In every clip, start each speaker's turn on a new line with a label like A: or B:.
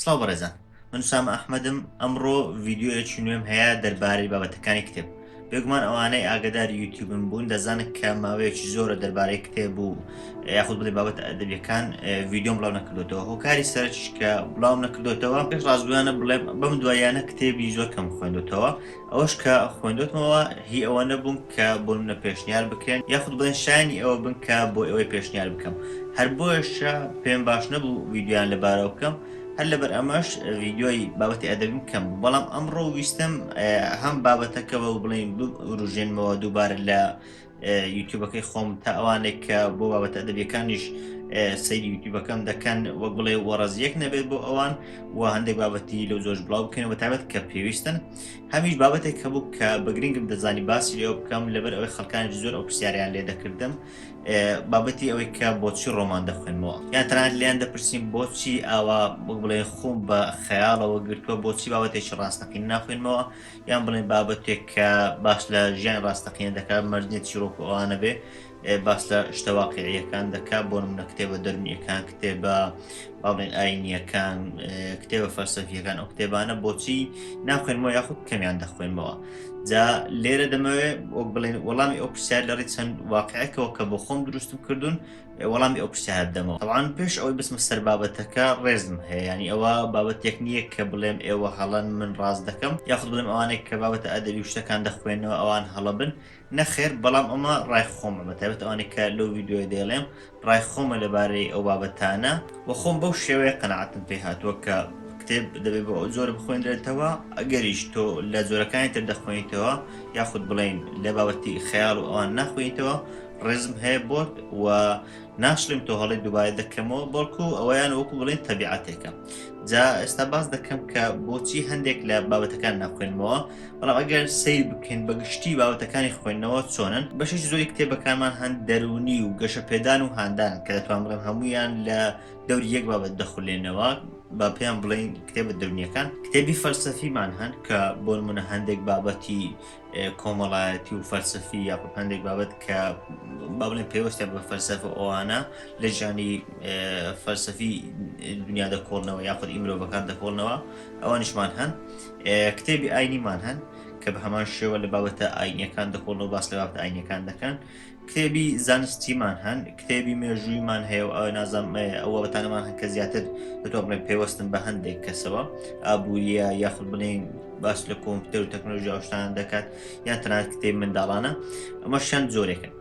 A: سڵاو بەڕێزان من سامە ئەحمەدم ئەمڕۆ ڤیدیۆیەکی نوێم هەیە دەربارەی بابەتەکانی کتێب بێگومان ئەوانەی ئاگداری یوتیوبم بوون دەزانن کە ماوەیەکی زۆرە دەربارەی کتێب و یاخود بڵێ بابەتە ئەدەبیەکان ڤیدیۆم بڵاو نەکردوێتەوە هۆکاری سەرەکیش کە بڵاوم نەکردوێتەوە پێش ڕاستگویانە بڵێم بەم دواییانە کتێبی زۆر کەم خوێندوتەوە ئەوەش کە خوێندوتمەوە هی ئەوە نەبوون کە بۆ منە پێشنیار بکرێن یاخود بڵێن شایانی ئەوە بن کە بۆ ئێوەی پێشنیار بکەم هەر بۆیەشە پێم باش نەبوو ڤیدیۆیان لەبارەوە بکەم هەر لەبەر ئەمەش ڤیدیۆی بابەتی ئەدەبیم کەم بوو بەڵام ئەمڕۆ ویستم هەم بابەتەکەەوە و بڵێن بوروژێنمەوە دووبارە لە یوتیوبەکەی خۆم تا ئەوانێک کە بۆ بابەتە ئەدەبیەکانیش سەیری یوتیوبەکەم دەکەن وەک بڵێ وەڕەزیەک نەبێت بۆ ئەوان و هەندێک بابەتی لەو جۆش بڵاو بکەنەوە بەتایبەت کە پێویستن هەمیش بابەتێک هەبوو کە بە گرنگم دەزانی باسی لێوە بکەم لەبەر ئەوەی خەڵکانی زۆر ئەو پرسیاریان لێ دەکردم بابەتی ئەوەی کە بۆچی ڕۆمان دەخوێنمەوە یان تەنانەت لێیان دەپرسیم بۆچی ئاوا وەک بڵێ خۆم بە خەیاڵەوە گرتووە بۆچی بابەتێکی ڕاستەقین ناخوێنمەوە یان بڵێن بابەتێک کە باس لە ژیان ڕاستەقینە دەکات مەرج نییە چیرۆک و ئەوانە بێ باس لە شتە واقعیەکان دەکات بۆ نمونە کتێبە دەرونیەکان کتێبە با بڵێن ئاینیەکان کتێبە فەلسەفیەکان ئەو کتێبانە بۆچی ناخوێنمەوە یاخود کەمیان دەخوێنمەوە جا لێرە دەمەوێت وەک بڵێن وەڵامی ئەو پرسیار لە ڕێی چەند واقعێکەوە کە بۆ خۆم دروستم کردوون وەڵامی ئەو پرسیارە بدەمەوە. تەبعەن پێش ئەوەی بچمە سەر بابەتەکە ڕێزم هەیە یانی ئەوە بابەتێک نییە کە بڵێم ئێوە هەڵەن من ڕاست دەکەم یاخود بڵێم ئەوانێک کە بابەتە ئەدەبی و شتەکان دەخوێنەوە ئەوان هەڵە بن نەخێر بەڵام ئەمە ڕای خۆمە بە تایبەت ئەوانێک کە لەو ڤیدیۆیە دەیڵێم ڕای خۆمە لەبارەی ئەو بابەتانە و خۆم بەو شێوەیە قەناعەتم پێ هاتووە کە کتێب دەبێت بۆ ئەو جۆرە بخوێندرێتەوە ئەگەریش تۆ لە جۆرەکانی تر دەخوێنیتەوە یاخود بڵێین لە بابەتی خەیاڵ و ئەوان ناخوێنیتەوە ڕێزم هەیە بۆت و ناشڵیم تۆ هەڵی دووبارە دەکەمەوە بەڵکو ئەوەیان وەکو بڵێن تەبیعەتێکە جا ئێستا باس دەکەم کە بۆچی هەندێک لە بابەتەکان ناخوێنمەوە بەڵام ئەگەر سیر بکەین بە گشتی بابەتەکانی خوێندنەوە چۆنن بەشێکی زۆری کتێبەکانمان هەن دەرونی و گەشەپێدان و هاندان کە دەتوان بڵێم هەمویان لە دەوری یەک بابەت دەخولێنەوە با پێیان بڵێین کتێبە دەرونیەکان کتێبی فەلسەفیمان هەن کە بۆ نمونە هەندێک بابەتی کۆمەڵایەتی و فەلسەفی یاخود هەندێک بابەت کە با بڵێن پێوەستە بە فەلسەفە ئەوانە لە ژیانی فەلسەفی دنیا دەکۆڵنەوە یاخود ئی مرۆڤەکان دەکۆڵنەوە ئەوانیشمان هەن کتێبی ئاینیمان هەن کە بە هەمان شێوە لە بابەتە ئاینیەکان دەکۆڵنەوە باس لە بابەتە ئاینیەکان دەکەن کتێبی زانستیمان هەن کتێبی مێژوویمان هەیە و ئەوە نازانم ئەو بابەتانەمان هەن کە زیاتر دەتوان بڵێن پەیوەستن بە هەندێک کەسەوە ئابووریە یاخود بڵێن باس لە کۆمپیوتەر و تەکنۆلۆژیا و شتانە دەکات یان تەنانەت کتێب منداڵانە ئەمەشیان جۆرێکن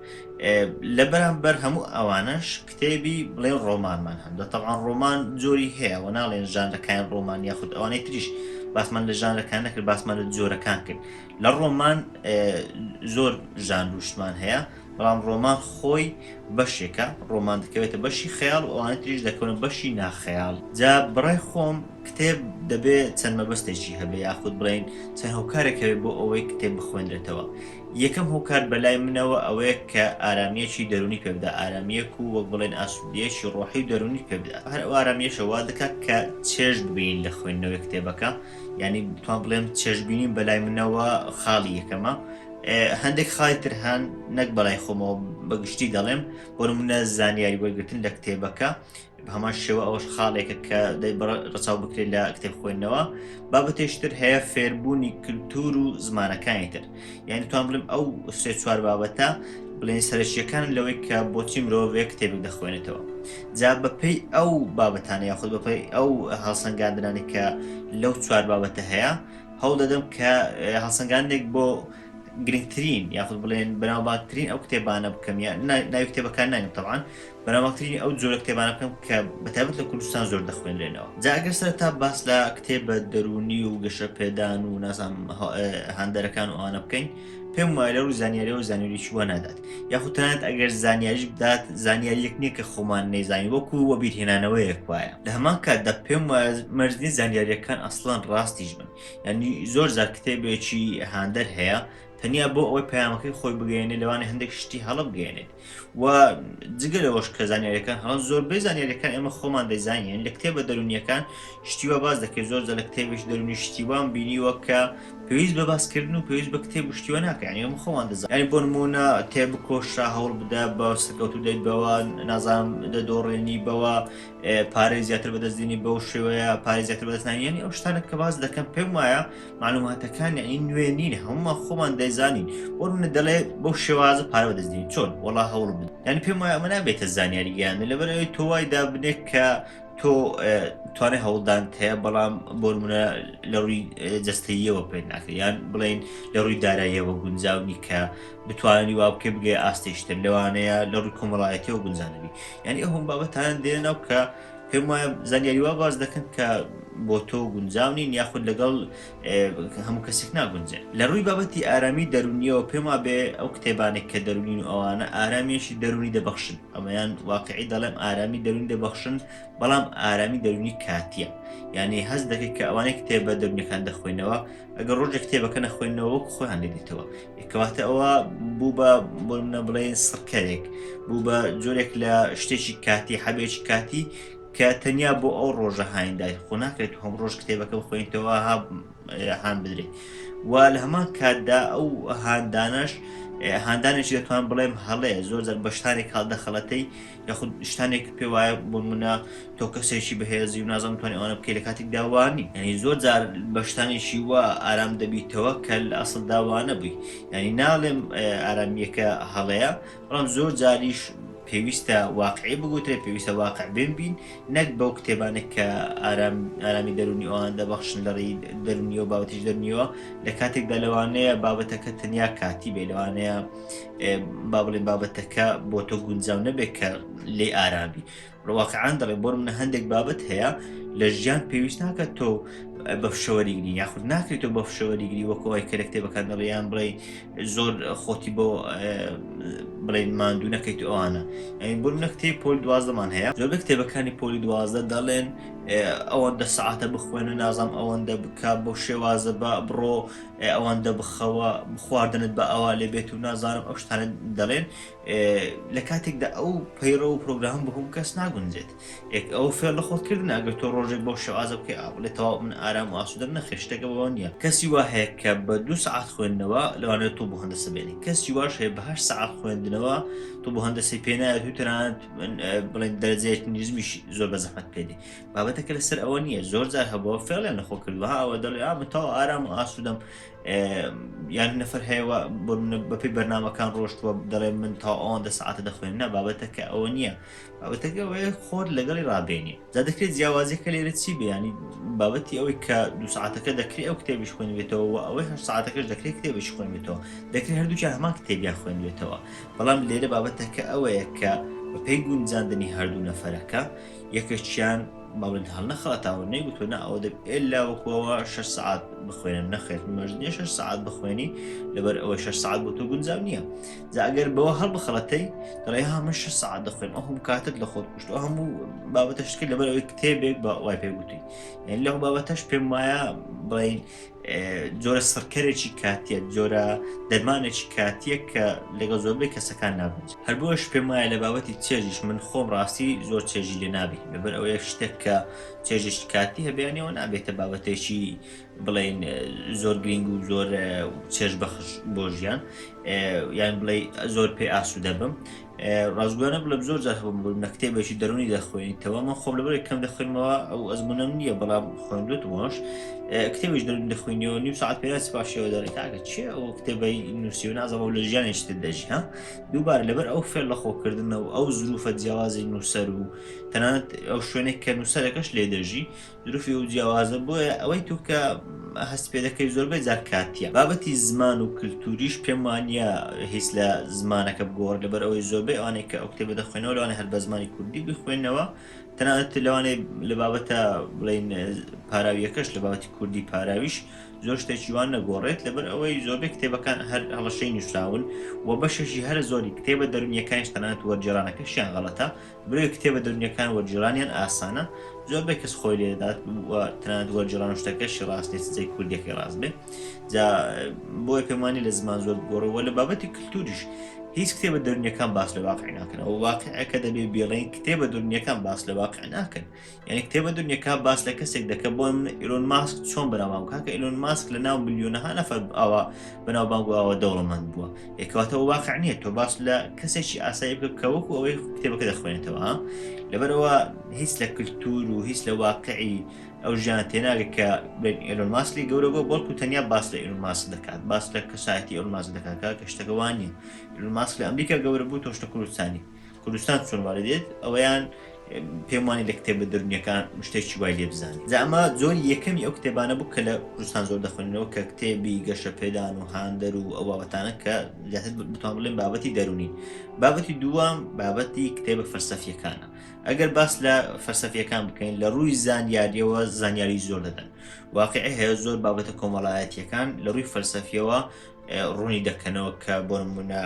A: لە بەرامبەر هەموو ئەوانەش کتێبی بڵێن ڕۆمانمان هەن دە تەبعەن ڕۆمان جۆری هەیە و ناڵێن ژانرەکان ڕۆمان یاخود ئەوانەی تریش باسمان لە ژانرەکان نەکرد باسمان لە جۆرەکان کرد لە ڕۆمان زۆر ژانر و شتمان هەیە بەڵام ڕۆمان خۆی بەشێکە ڕۆمان دەکەوێتە بەشی خەیاڵ و ئەوانە تریش دەکەونە بەشی ناخەیاڵ جا بڕای خۆم کتێب دەبێ چەند مەبەستێکی هەبێ یاخود بڵێین چەند هۆکارێک هەبێ بۆ ئەوەی کتێب بخوێنرێتەوە یەکەم هۆکار بەلای منەوە ئەوەیە کە ئارامییەکی دەروونی پێ بدا ئارامییەک و وەک بڵێن ئاسوودەیەکی ڕۆحی و دەروونی پێ بدات هەر ئەو ئارامییەشە وا دەکات کە چێژ ببینین لە خوێندنەوەی کتێبەکە یعنی بتوان بڵێم چێژبینین بەلای منەوە خاڵی یەکەمە هەندێک خاڵی تر هەن نەک بەلای خۆمەوە بەگشتی دەڵێم بۆ نمونە زانیاری وەرگتن لە کتێبەکە بە هەمان شێوە ئەوەش خاڵێکە کە ڕەچاو بکرێت لە کتێب خوێندنەوە بابەتێشتر هەیە فێربوونی کللتور و زمانەکانی تر یعنی توان بڵێم ئەو سێ چوار بابەتە بڵێن سەرەکیەکان لەوەی کە بۆچی مرۆڤێک کتێبێک دەخوێنێتەوە جا بەپێی ئەو بابەتانە یاخود بەپێی ئەو هەڵسەنگاندنانی کە لەو چوار بابەتە هەیە هەوڵ دەدەم کە هەڵسەنگاندێک بۆ گرنگترین یاخود بڵێن بەناوبانگترین ئەو کتێبانە بکەم یان ناوی کتێبەکان نایم تەبعەن بەناوبانگترینی ئەو جۆرە کتێبانە بکەم کە بەتایبەت لە کوردستان زۆر دەخوێنرێنەوە جا ئەگەر سەرەتا باس لە کتێبە دەروونی و گەشەپێدان و نازانم هاندەرەکان و ئەوانە بکەین پێم وایە لە ڕووی زانیاریەوە زانیاریی وا نادات یاخود تەنانەت ئەگەر زانیاریش بدات زانیاریەک نییە کە خۆمان نەیزانین وەکو وەبیرهێنانەوەیەک وایە لە هەمان کاتدا پێم وایە مەرج نییە زانیاریەکان ئەسڵەن ڕاستیش بن یعنی زۆر جار کتێبێکی هاندەر هەیە تەنیا بۆ ئەوەی پەیامەکەی خۆی بگەیەنێت لەوانەیە هەندێک شتی هەڵە بگەیەنێت و جگە لەوەش کە زانیاریەکان هەڵەن زۆربەی زانیاریەکان ئێمە خۆمان دەیزانین لە کتێبە دەرونیەکان شتی وا باس دەکرێت زۆر جار لە کتێبێکی دەرونی شتی وام بینیوە کە پێویست بە باسکردن و پێویست بە کتێب و شتی وا ناکە یعنی ئێمە خۆمان دەزانین یعنی بۆ نموونە تێبکۆشە هەوڵ بدە بە سەرکەوتوو دەیت بەوە نازانم دەدۆڕێنی بەوە. پارەی زیاتر بەدەست دێنی بەو شێوەیە پارەی زیاتر بەدەست نانی یعنی ئەو شتانە کە باس دەکەم پێم وایە معلوماتەکان یعنی نوێ نین هەموومان خۆمان دەیزانین بۆ منە دەڵێ بەو شێوازە پارە بەدەست دێنی چۆن وەڵا هەوڵ بدە یعنی پێم وایە ئەمە نابێتە زانیاری گەیاندن لەبەر ئەوەی تۆ وای دابنێک کە تۆ توانای هەوڵدانت هەیە بەڵام بۆ نمونە لە ڕووی جەستەییەوە پێت ناکرێت یان بڵێین لە ڕووی داراییەوە گونجاو نی کە بتوانانی وا بکەی بگەی ئاستێکی تر لەوانەیە لە ڕووی کۆمەڵایەتیەوە گونجان نەبی یعنی ئەو هەموو بابەتانە دێنە ناو کە پێم وایە زانیاری وا باس دەکەن کە بۆ تۆ گونجاو نین یاخود لەگەڵ هەموو کەسێک ناگونجێن لە ڕووی بابەتی ئارامی دەرونیەوە پێم وابێ ئەو کتێبانێک کە دەرونین و ئەوانە ئارامیەکی دەرونی دەبەخشن ئەمەیان واقعی دەڵێم ئارامی دەرونی دەبەخشن بەڵام ئارامی دەرونی کاتیە یعنی هەست دەکەیت کە ئەوانەی کتێبە دەرونیەکان دەخوێنەوە ئەگەر ڕۆژێک کتێبەکە نەخوێنەوە وەک خۆیان لێدێتەوە کەواتە ئەوە بوو بە بۆ منە بڵێن سڕکەرێک بوو بە جۆرێک لە شتێکی کاتی حەبێکی کاتی کە تەنیا بۆ ئەو ڕۆژە هایندای خۆ ناکرێت هەم ڕۆژ کتێبەکە بخوێنیتەوە هان بدرێت و لە هەمان کاتدا ئەو هاندانەش هاندانێکی دەتوان بڵێم هەڵەیە زۆر جار بە شتانێک هەڵدەخەڵەتەی یاخود شتانێک پێ وایە بۆ منە تۆ کەسێکی بەهێزی و نازم توانانی ئەوانە بکەی لە کاتێک داوانی یعنی زۆر جار بە شتانێکی وا ئارام دەبیتەوە کە لە ئەسڵ داوانە بووی یعنی ناڵێم ئارامیەکە هەڵەیە بەڵام زۆر جاریش پێویستە واقعی بگوترێت پێویستە واقع بین بین نەک بەو کتێبانێک کە ئارام ئارامی دەرونی ئەوان دەبەخشن لە ڕێی دەرونیەوە بابەتیش دەرنیەوە لە کاتێکدا لەوانەیە بابەتەکە تەنیا کاتی بێ لەوانەیە با بڵێن بابەتەکە بۆ تۆ گونجاو نەبێت کە لێ ئارامی ڕواقعان دەڵێ بۆ منە هەندێک بابەت هەیە لە ژیان پێویست ناکات تۆ بە فشەوەریگری یاخود ناکرێت تۆ بە فشەوەریگری وەکەوەی کە لە کتێبەکان دەڵێیان بڵێ زۆر خۆتی بۆ بڵێن ماندوو نەکەیت ئەوانە ئەین بۆ منە کتێب پۆل دوازدەمان هەیە زۆربەی کتێبەکانی پۆلی 12 دەڵێن ئەوەندە سەعاتە بخوێنە نازام ئەوەندە بکە بۆ شێوازە بە بڕۆ ئەوەندە بخەوە خواردنت بە ئەوا لێ بێت و نازانم ئەو شتانە دەڵێن لە کاتێکدا ئەو پەیڕە و پرۆگرام بۆ هەموو کەس ناگونجێت یەک ئەو فێر لە خۆت کردن ئەگەر تۆ ڕۆژێک بەو شێوازە بکەی ئاوڵێ تەواو من ئارام و ئاسوودەم نەخێر شتێکە بەوە نییە کەسی وا هەیە کە بە دوو سەعات خوێندنەوە لەوانەیە تۆ بۆ هەندەسە بێنی کەسی واش هەیە بە هەشت سەعات خوێندنەوە تۆ بۆ هەندەسەی پێ نایەت و تەنانەت بڵێن دەرەجەیەکی نزمیش زۆر بە زەحمەت پێ دێ بابەتەکە لەسەر ئەوە نییە زۆر جار هەبووە فێڵیان لە خۆ کردووە ها ئەوە دەڵێ ئا من تەواو ئارام و ئاسوودەم یان نەفەر هەیە بۆ بەپێی بەرنامەکان ڕۆشتووە دەڵێ من تا ئەوەندە سەعاتە دەخوێنم نا بابەتەکە ئەوە نییە بابەتەکە ئەوەیە خۆت لەگەڵی ڕابێنی جا دەکرێت جیاوازیەکە لێرە چی بێ ینی بابەتی ئەوەی کە دوو ساعتەکە دەکرێت ئەو کتێبیش خوێنبێتەوە و ئەوەی هەر ساعتەکەش دەکرێت کتێبیش خوێنبێتەوە دەکرێت هەردووکیان هەمان کتێبیان خوێنبێتەوە بەڵام لێرە بابەتەکە ئەوەیە کە بەپێی گونجاندنی هەردوو نەفەرەکە یەکێکیان باڵێن هەڵنەخەڵەتاوە نەیگوتووە نا ئەوە دەب ئێلا وەکوەوە شەش سەعات بخوێنم نەخێر مەرج نییە شەش سەعات بخوێنی لەبەر ئەوەی شەش سەعات بۆ تۆ گونجاو نییە جا ئەگەر بەوە هەڵبخەڵەتەی دەڵێ ها من شەش سەعات دەخوێنم ئەو هەموو کاتت لە خۆت کوشت ئەو هەموو بابەتەشت کرد لەبەر ئەوەی کتێبێک بە وای پێ گوتووی یعنی لەو بابەتەش پێم وایە بڵێین جۆرە سڕکەرێکی کاتیە جۆرە دەرمانێکی کاتیە کە لەگەڵ زۆربەی کەسەکان ناگونجێت هەر بۆیەش پێم وایە لە بابەتی چێژیش من خۆم ڕاستی زۆر چێژی لێ نابینم لەبەر ئەوەیە شتێک کە چێژێکی کاتی هەبێنەوە نابێتە بابەتێکی بڵێن زۆر گرنگ و زۆر چێژ بەخش بۆ ژیان یان بڵێ زۆر پێ ئاسوودە بم ڕاستگۆیانە بڵێم زۆر جار هەبووم بڵێم لە کتێبێکی دەروونی دەخوێنیتەوە من خۆم لەبەر کەم دەخوێنمەوە ئەو ئەزمونەم نییە بەڵام خوێندوتمەوەش کتێبیش دەروون دەخوێنیەوە نیو ساعت پێ سپاشەوە دەڵێ کاکە چێ ئەو کتێبەی نووسی و نازانم لە ژیانێکی تر دەژی ها دووبارە لەبەر ئەو فێر لە خۆکردنە و ئەو زروفە جیاوازی نووسەر و تەنانەت ئەو شوێنێک کە نووسەرەکەش لێ دەژی زروفی ئەو جیاوازە بۆیە ئەوەی تۆ کە هەست پێ دەکەی زۆربەی جار کاتیە بابەتی زمان و کللتوریش پێم وانە هیچ لە زمانەکە بگۆڕ لەبەر ئەوەی زۆربەی ئەوانەی کە ئەو کتێبە دەخوێنەوە لەوانەیە هەر بە زمانی کوردی بخوێنەوە تەنانەت لەوانەیە لە بابەتە بڵین پاراویەکەش لە بابەتی کوردی پاراویش زۆر شتێکی وان نەگۆڕێت لەبەر ئەوەی زۆربەی کتێبەکان هەر هەڵەشەی نووسراون و بەشێکی هەرە زۆری کتێبە دەرونیەکانیش تەنانەت وەرگێڕانەکەشیان غەڵەتە بۆیە کتێبە دەروونیەکان وەرگێڕانیان ئاسانە زۆربەی کەس خۆی لێدات و تەنانەت وەرگێڕان و شتەکەشی ڕاست نیە چ کوردیەکەی ڕاست بێ جا بۆیە پێم وانی لە زمان زۆر بگۆڕێ وە لە بابەتی کلتوریش. هیچ کتێبە دەرونیەکان باس لە واقع ناکەن ئەو واقعەکە دەبێ بێڵێن کتێبە دەرونیەکان باس لە واقع ناکەن یعنی کتێبە دنیەکە باس لە کەسێک دەکە بۆ من ئیلۆن ماسک چۆن بەناوبانگ کاکە ئیلۆن ماسک لە ناو ملیۆنەها نەفەر ئاوا بەناوبانگ و ئاوا دەوڵەمەند بووە یەکەواتەوە واقع نییە تۆ باس لە کەسێکی ئاسایی بکە کە وەکو ئەوەی کتێبەکە دەخوێنێتەوە لەبەرەوە هیچ لە کللتور و هیچ لە واقعی ئەو ژیان تێناگە کە ئیلۆن ماسلی گەورە بۆ بەڵکو تەنیا باس لە ئیلۆن ماسک دەکات باس لە کەسایەتی ئیلۆن ماسک دەکات کە شتەکە وانە ئیلۆن ماسک لە ئەمریکا گەورە بوو تۆش لە کوردستانی کوردستان چۆن وارە دێت ئەوەیان پێم وانی لە کتێبە دەرونیەکان شتێکی وای لێ بزانانی جا ئەمە زۆری یەکەمی ئەو کتێبانە بوو کە لە کوردستان زۆر دەخوێنەوە کە کتێبی گەشە پێدان و هاندەر و ئەو بابەتانە کە زیاتر بتوان بڵێن بابەتی دەرونی بابەتی دووەم بابەتی کتێبە فەلسەفیەکانە ئەگەر باس لە فەلسەفیەکان بکەین لە ڕووی زانیاریەوە زانیاری زۆر دەدەن واقعی هەیە زۆر بابەتە کۆمەڵایەتیەکان لە ڕووی فەلسەفیەوە ڕوونی دەکەنەوە کە بۆ نمونە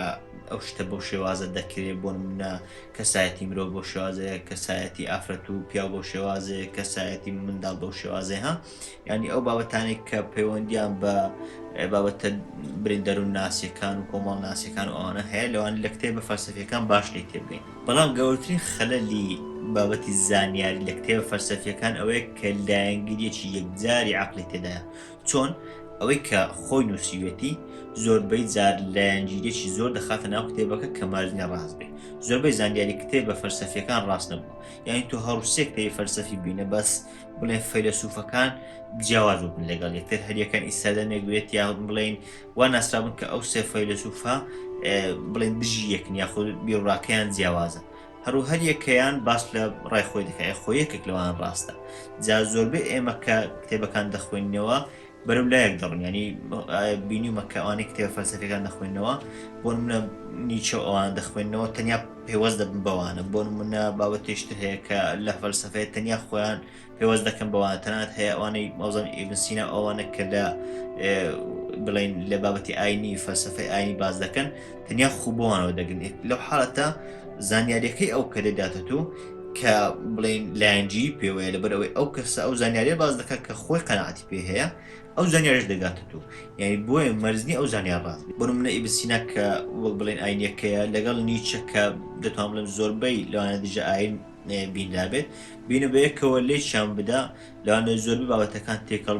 A: ئەو شتە بەو شێوازە دەکرێت بۆ نمونە کەسایەتی مرۆڤ بۆ شێوازەیە کەسایەتی ئافرەت و پیاو بۆ شێوازەیە کەسایەتی منداڵ بەو شێوازەیە ها ینی ئەو بابەتانێک کە پەیوەندیان بە بابەتە برین دەروون ناسیەکان و کۆمەڵ ناسیەکان و ئەوانە هەیە لەوان لە کتێبە فەلسەفیەکان باش لێ تێبگەین بەڵام گەورترین خەلەلی بابەتی زانیاری لە کتێبە فەلسەفیەکان ئەوەیە کە لایەنگریەکی یەکجاری عقلی تێدایە چۆن؟ ئەوەی کە خۆی نووسیوێتی زۆربەی جار لایەنگیریەکی زۆر دەخاتە ناو کتێبەکە کە مەرج نیە ڕاست بێ زۆربەی زانیاری کتێبە فەلسەفیەکان ڕاست نەبوو یعنی تۆ هەر سێ کتێبی فەلسەفی بینە بەس بڵێن فەیلەسوفەکان جیاواز بوون لەگەڵ یەکتر هەریەکان ئیسادەمێک بێت یا بڵێن وا ناسرابن کە ئەو سێ فەیلەسوفە بڵێن دژی یەکن یاخود بیرڕاکەیان جیاوازە هەرو هەریەکەیان باس لە ڕای خۆی دەکات خۆ یەکێک لەوان ڕاستە جا زۆربەی ئێمە کە کتێبەکان دەخوێنەوە بەرەو لایەک دەڕن ینی بینیومە کە ئەوانەی کتێبە فەلسەفیەکان دەخوێنەوە بۆ نمونە نیچە ئەوان دەخوێنەوە تەنیا پێوەست دەبن بەوانە بۆ نمونە بابەتێشتر هەیە کە لە فەلسەفەیە تەنیا خۆیان پێوەست دەکەن بەوانە تەنانەت هەیە ئەوانەی مەوزەم ئیبن سینا ئەوانە کە لە بڵین لە بابەتی ئاینی فەلسفەی ئاینی باز دەکەن تەنیا خوو بۆوانەوە دەگرن لەو حاڵەتە زانیاریەکەی ئەو کە دەداتە تۆ کە بڵین لایەنگیری پێوەیە لەبەر ئەوەی ئەو کەسە ئەو زانیاریە باز دەکات کە خۆی قەناعەتی پێ هەیە ئەو زانیاریش دەگاتە تۆ یعنی بۆیە مەرجنی ئەو زانیار ڕاست بێت بۆ نمونە ئیبن سینا کە وەک بڵێن ئاینیەکەیە لەگەڵ نیچە کە دەتوان بڵێم زۆربەی لەوانە دژە ئاین بینرابێت بینە بەیەکەوە لێکیان بدا لەوانەیە زۆربەی بابەتەکان تێکەڵ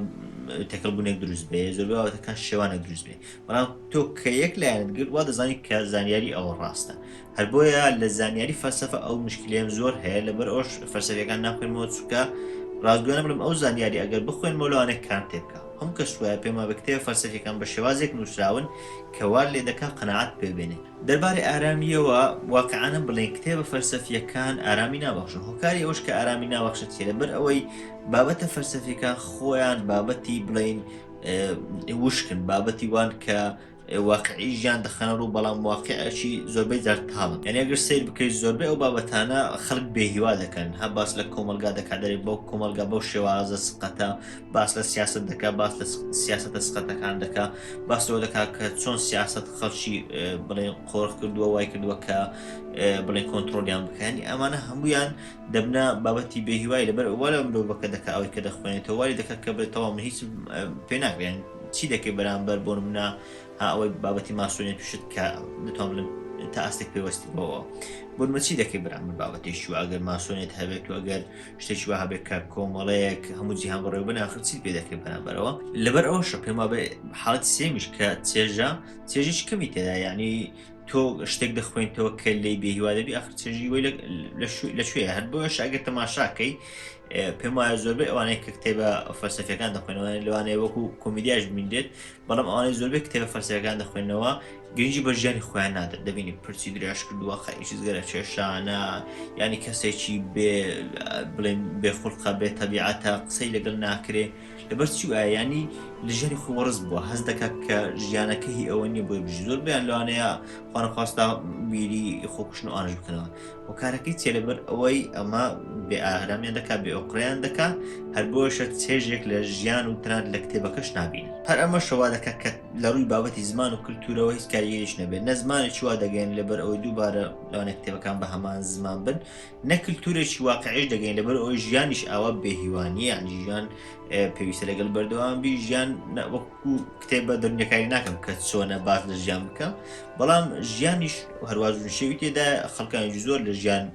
A: تێکەڵ بوونێک دروست بێ زۆربەی بابەتەکان شێوانێک دروست بێ بەڵام تۆ کە یەک لایەنت گرت وا دەزانی کە زانیاری ئەوە ڕاستە هەر بۆیە لە زانیاری فەلسەفە ئەو مشکلەیەم زۆر هەیە لەبەر ئەوش فەلسەفیەکان ناخوێنمەوە چونکە ڕاستگۆیانە بڵێم ئەو زانیاری ئەگەر بخوێنمەوە لەوانەیە کارم تێ بکا هەموو کەس وایە پێم وابێ کتێبە فەلسەفیەکان بە شێوازێک نووسراون کە وات لێ دەکا قەناعەت پێ بێنێ دەربارەی ئارامییەوە واقیعانە بڵێین کتێبە فەلسەفییەکان ئارامی نابەخشن، هۆکاری ئەوەش کە ئارامی نابەخشن چییە؟ لەبەر ئەوەی بابەتە فەلسەفییەکان خۆیان بابەتی بڵێین وشکن، بابەتی وان کە واقعی ژیان دەخەنە ڕوو بەڵام واقعێکی زۆربەی جار تاڵن. یعنی ئەگەر سەیر بکەیت زۆربەی ئەو بابەتانە خەڵک بێهیوا دەکەن، هە باس لە کۆمەڵگا دەکات دەرێ بەو کۆمەڵگا بەو شێوازە سقەتە، باس لە سیاسەت دەکات باس لە سیاسەتە سقەتەکان دەکات باس لەوە دەکات کە چۆن سیاسەت خەڵکی بڵێن قۆرخ کردووە وای کردووە کە بڵێن کۆنتترۆلیان بکەنی ئەمانە هەمویان دەبنە بابەتی بێهیوای لەبەر وا لە مرۆڤەکە دەکە ئەوەی کە دەخوێنێتەوە وای دەکات کە بێتەوە من هیچ پێ ناکرێن چی دەکەی بەرامبەر بۆ منە ها ئەوەی بابەتی ماسۆنیە توشت کە دەتوان بڵێم تا ئاستێک پێوەستی بەوە بۆ نمونە چی دەکەی بەرامبەر بابەتێکی و ئەگەر ماسۆنێت هەبێت و ئەگەر شتێکی وا هەبێت کە کۆمەڵەیەک هەموو جیهان بەڕێوە بن ئاخر چی پێ دەکەی بەرامبەرەوە لەبەر ئەوەشە پێم وابێ حاڵەتی سێمیش کە چێژە چێژێکی کەمی تێدا یعنی تۆ شتێک دەخوێنیتەوە کە لێی بێهیوا دەبی ئاخر چێژی وەی لە کوێیە هەر بۆیەش ئەگەر تەماشاکەی پێم وایە زۆربەی ئەوانەی کە کتێبە فەلسەفیەکان دەخوێنەوە لەوانەیە وەکو کۆمیدیاش ببینرێت بەڵام ئەوانەی زۆربەی کتێبە فەلسەفیەکان دەخوێنەوە گرنگی بە ژیانی خۆیان نادەن دەبینی پرچی درێژ کردووە خەریکی جگەرە کێشانە یعنی کەسێکی بێ بڵێن بێ خوڵقە بێ تەبیعەتە قسەی لەگەڵ ناکرێ لەبەر چی وایە یعنی لە ژیانی خۆی وەڕز بووە هەست دەکات کە ژیانەکە هی ئەوە نییە بۆی بژی زۆر بیان لەوانەیە خوانەخواستە بیری خۆکوشتن و ئانش بکەنەوە. هۆکارەکەی چیە لەبەر ئەوەی ئەمە بێ ئارامیان دەکا بێ ئۆقرەیان دەکا هەر بۆیەشە چێژێک لە ژیان و تەنانەت لە کتێبەکەش نابینن هەر ئەمەشە وا دەکا کە لە ڕووی بابەتی زمان و کلتورەوە هیچ کاریگەریش نەبێت نە زمانێکی وا دەگەیەنن لەبەر ئەوەی دووبارە لەوانەیە کتێبەکان بە هەمان زمان بن نە کلتورێکی واقعیش دەگەین لەبەر ئەوەی ژیانیش ئاوا بێهیوا نییە یعنی ژیان پێویستە لەگەڵ بەردەوام بی ژیان وەکو کتێب بە دەرونیەکانی ناکەم کە چۆنە باس لە ژیان بکەم بەڵام ژیانیش هەرواز نشێوی تێدا خەڵکانی زۆر لە ژیان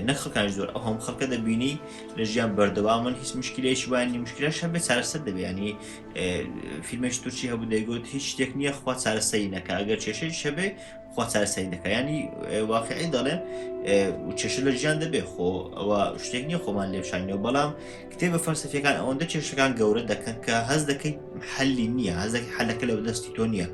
A: نەک خەڵکانی زۆر ئەو هەموو خەڵکە دەبینی لە ژیان بەردەوامن هیچ مشکلێکی وانی مشکلەش هەبێ چارەسەر دەبێ ینی فیلمێکی تورکی هەبوو دەیگوت هیچ شتێک نییە خوا چارەسەری نەکە ئەگەر کێشەیش هەبێ خوا چارەسەری دەکا ینی واقعی دەڵێن کێشە لە ژیان دەبێ خۆ ئەوە شتێک نییە خۆمان لێ بشانینەوە بەڵام کتێبە فەلسەفیەکان ئەوەندە کێشەکان گەورە دەکەن کە هەز دەکەیت حەلی نییە هەز دەکەی حەلەکە لە دەستی تۆ نییە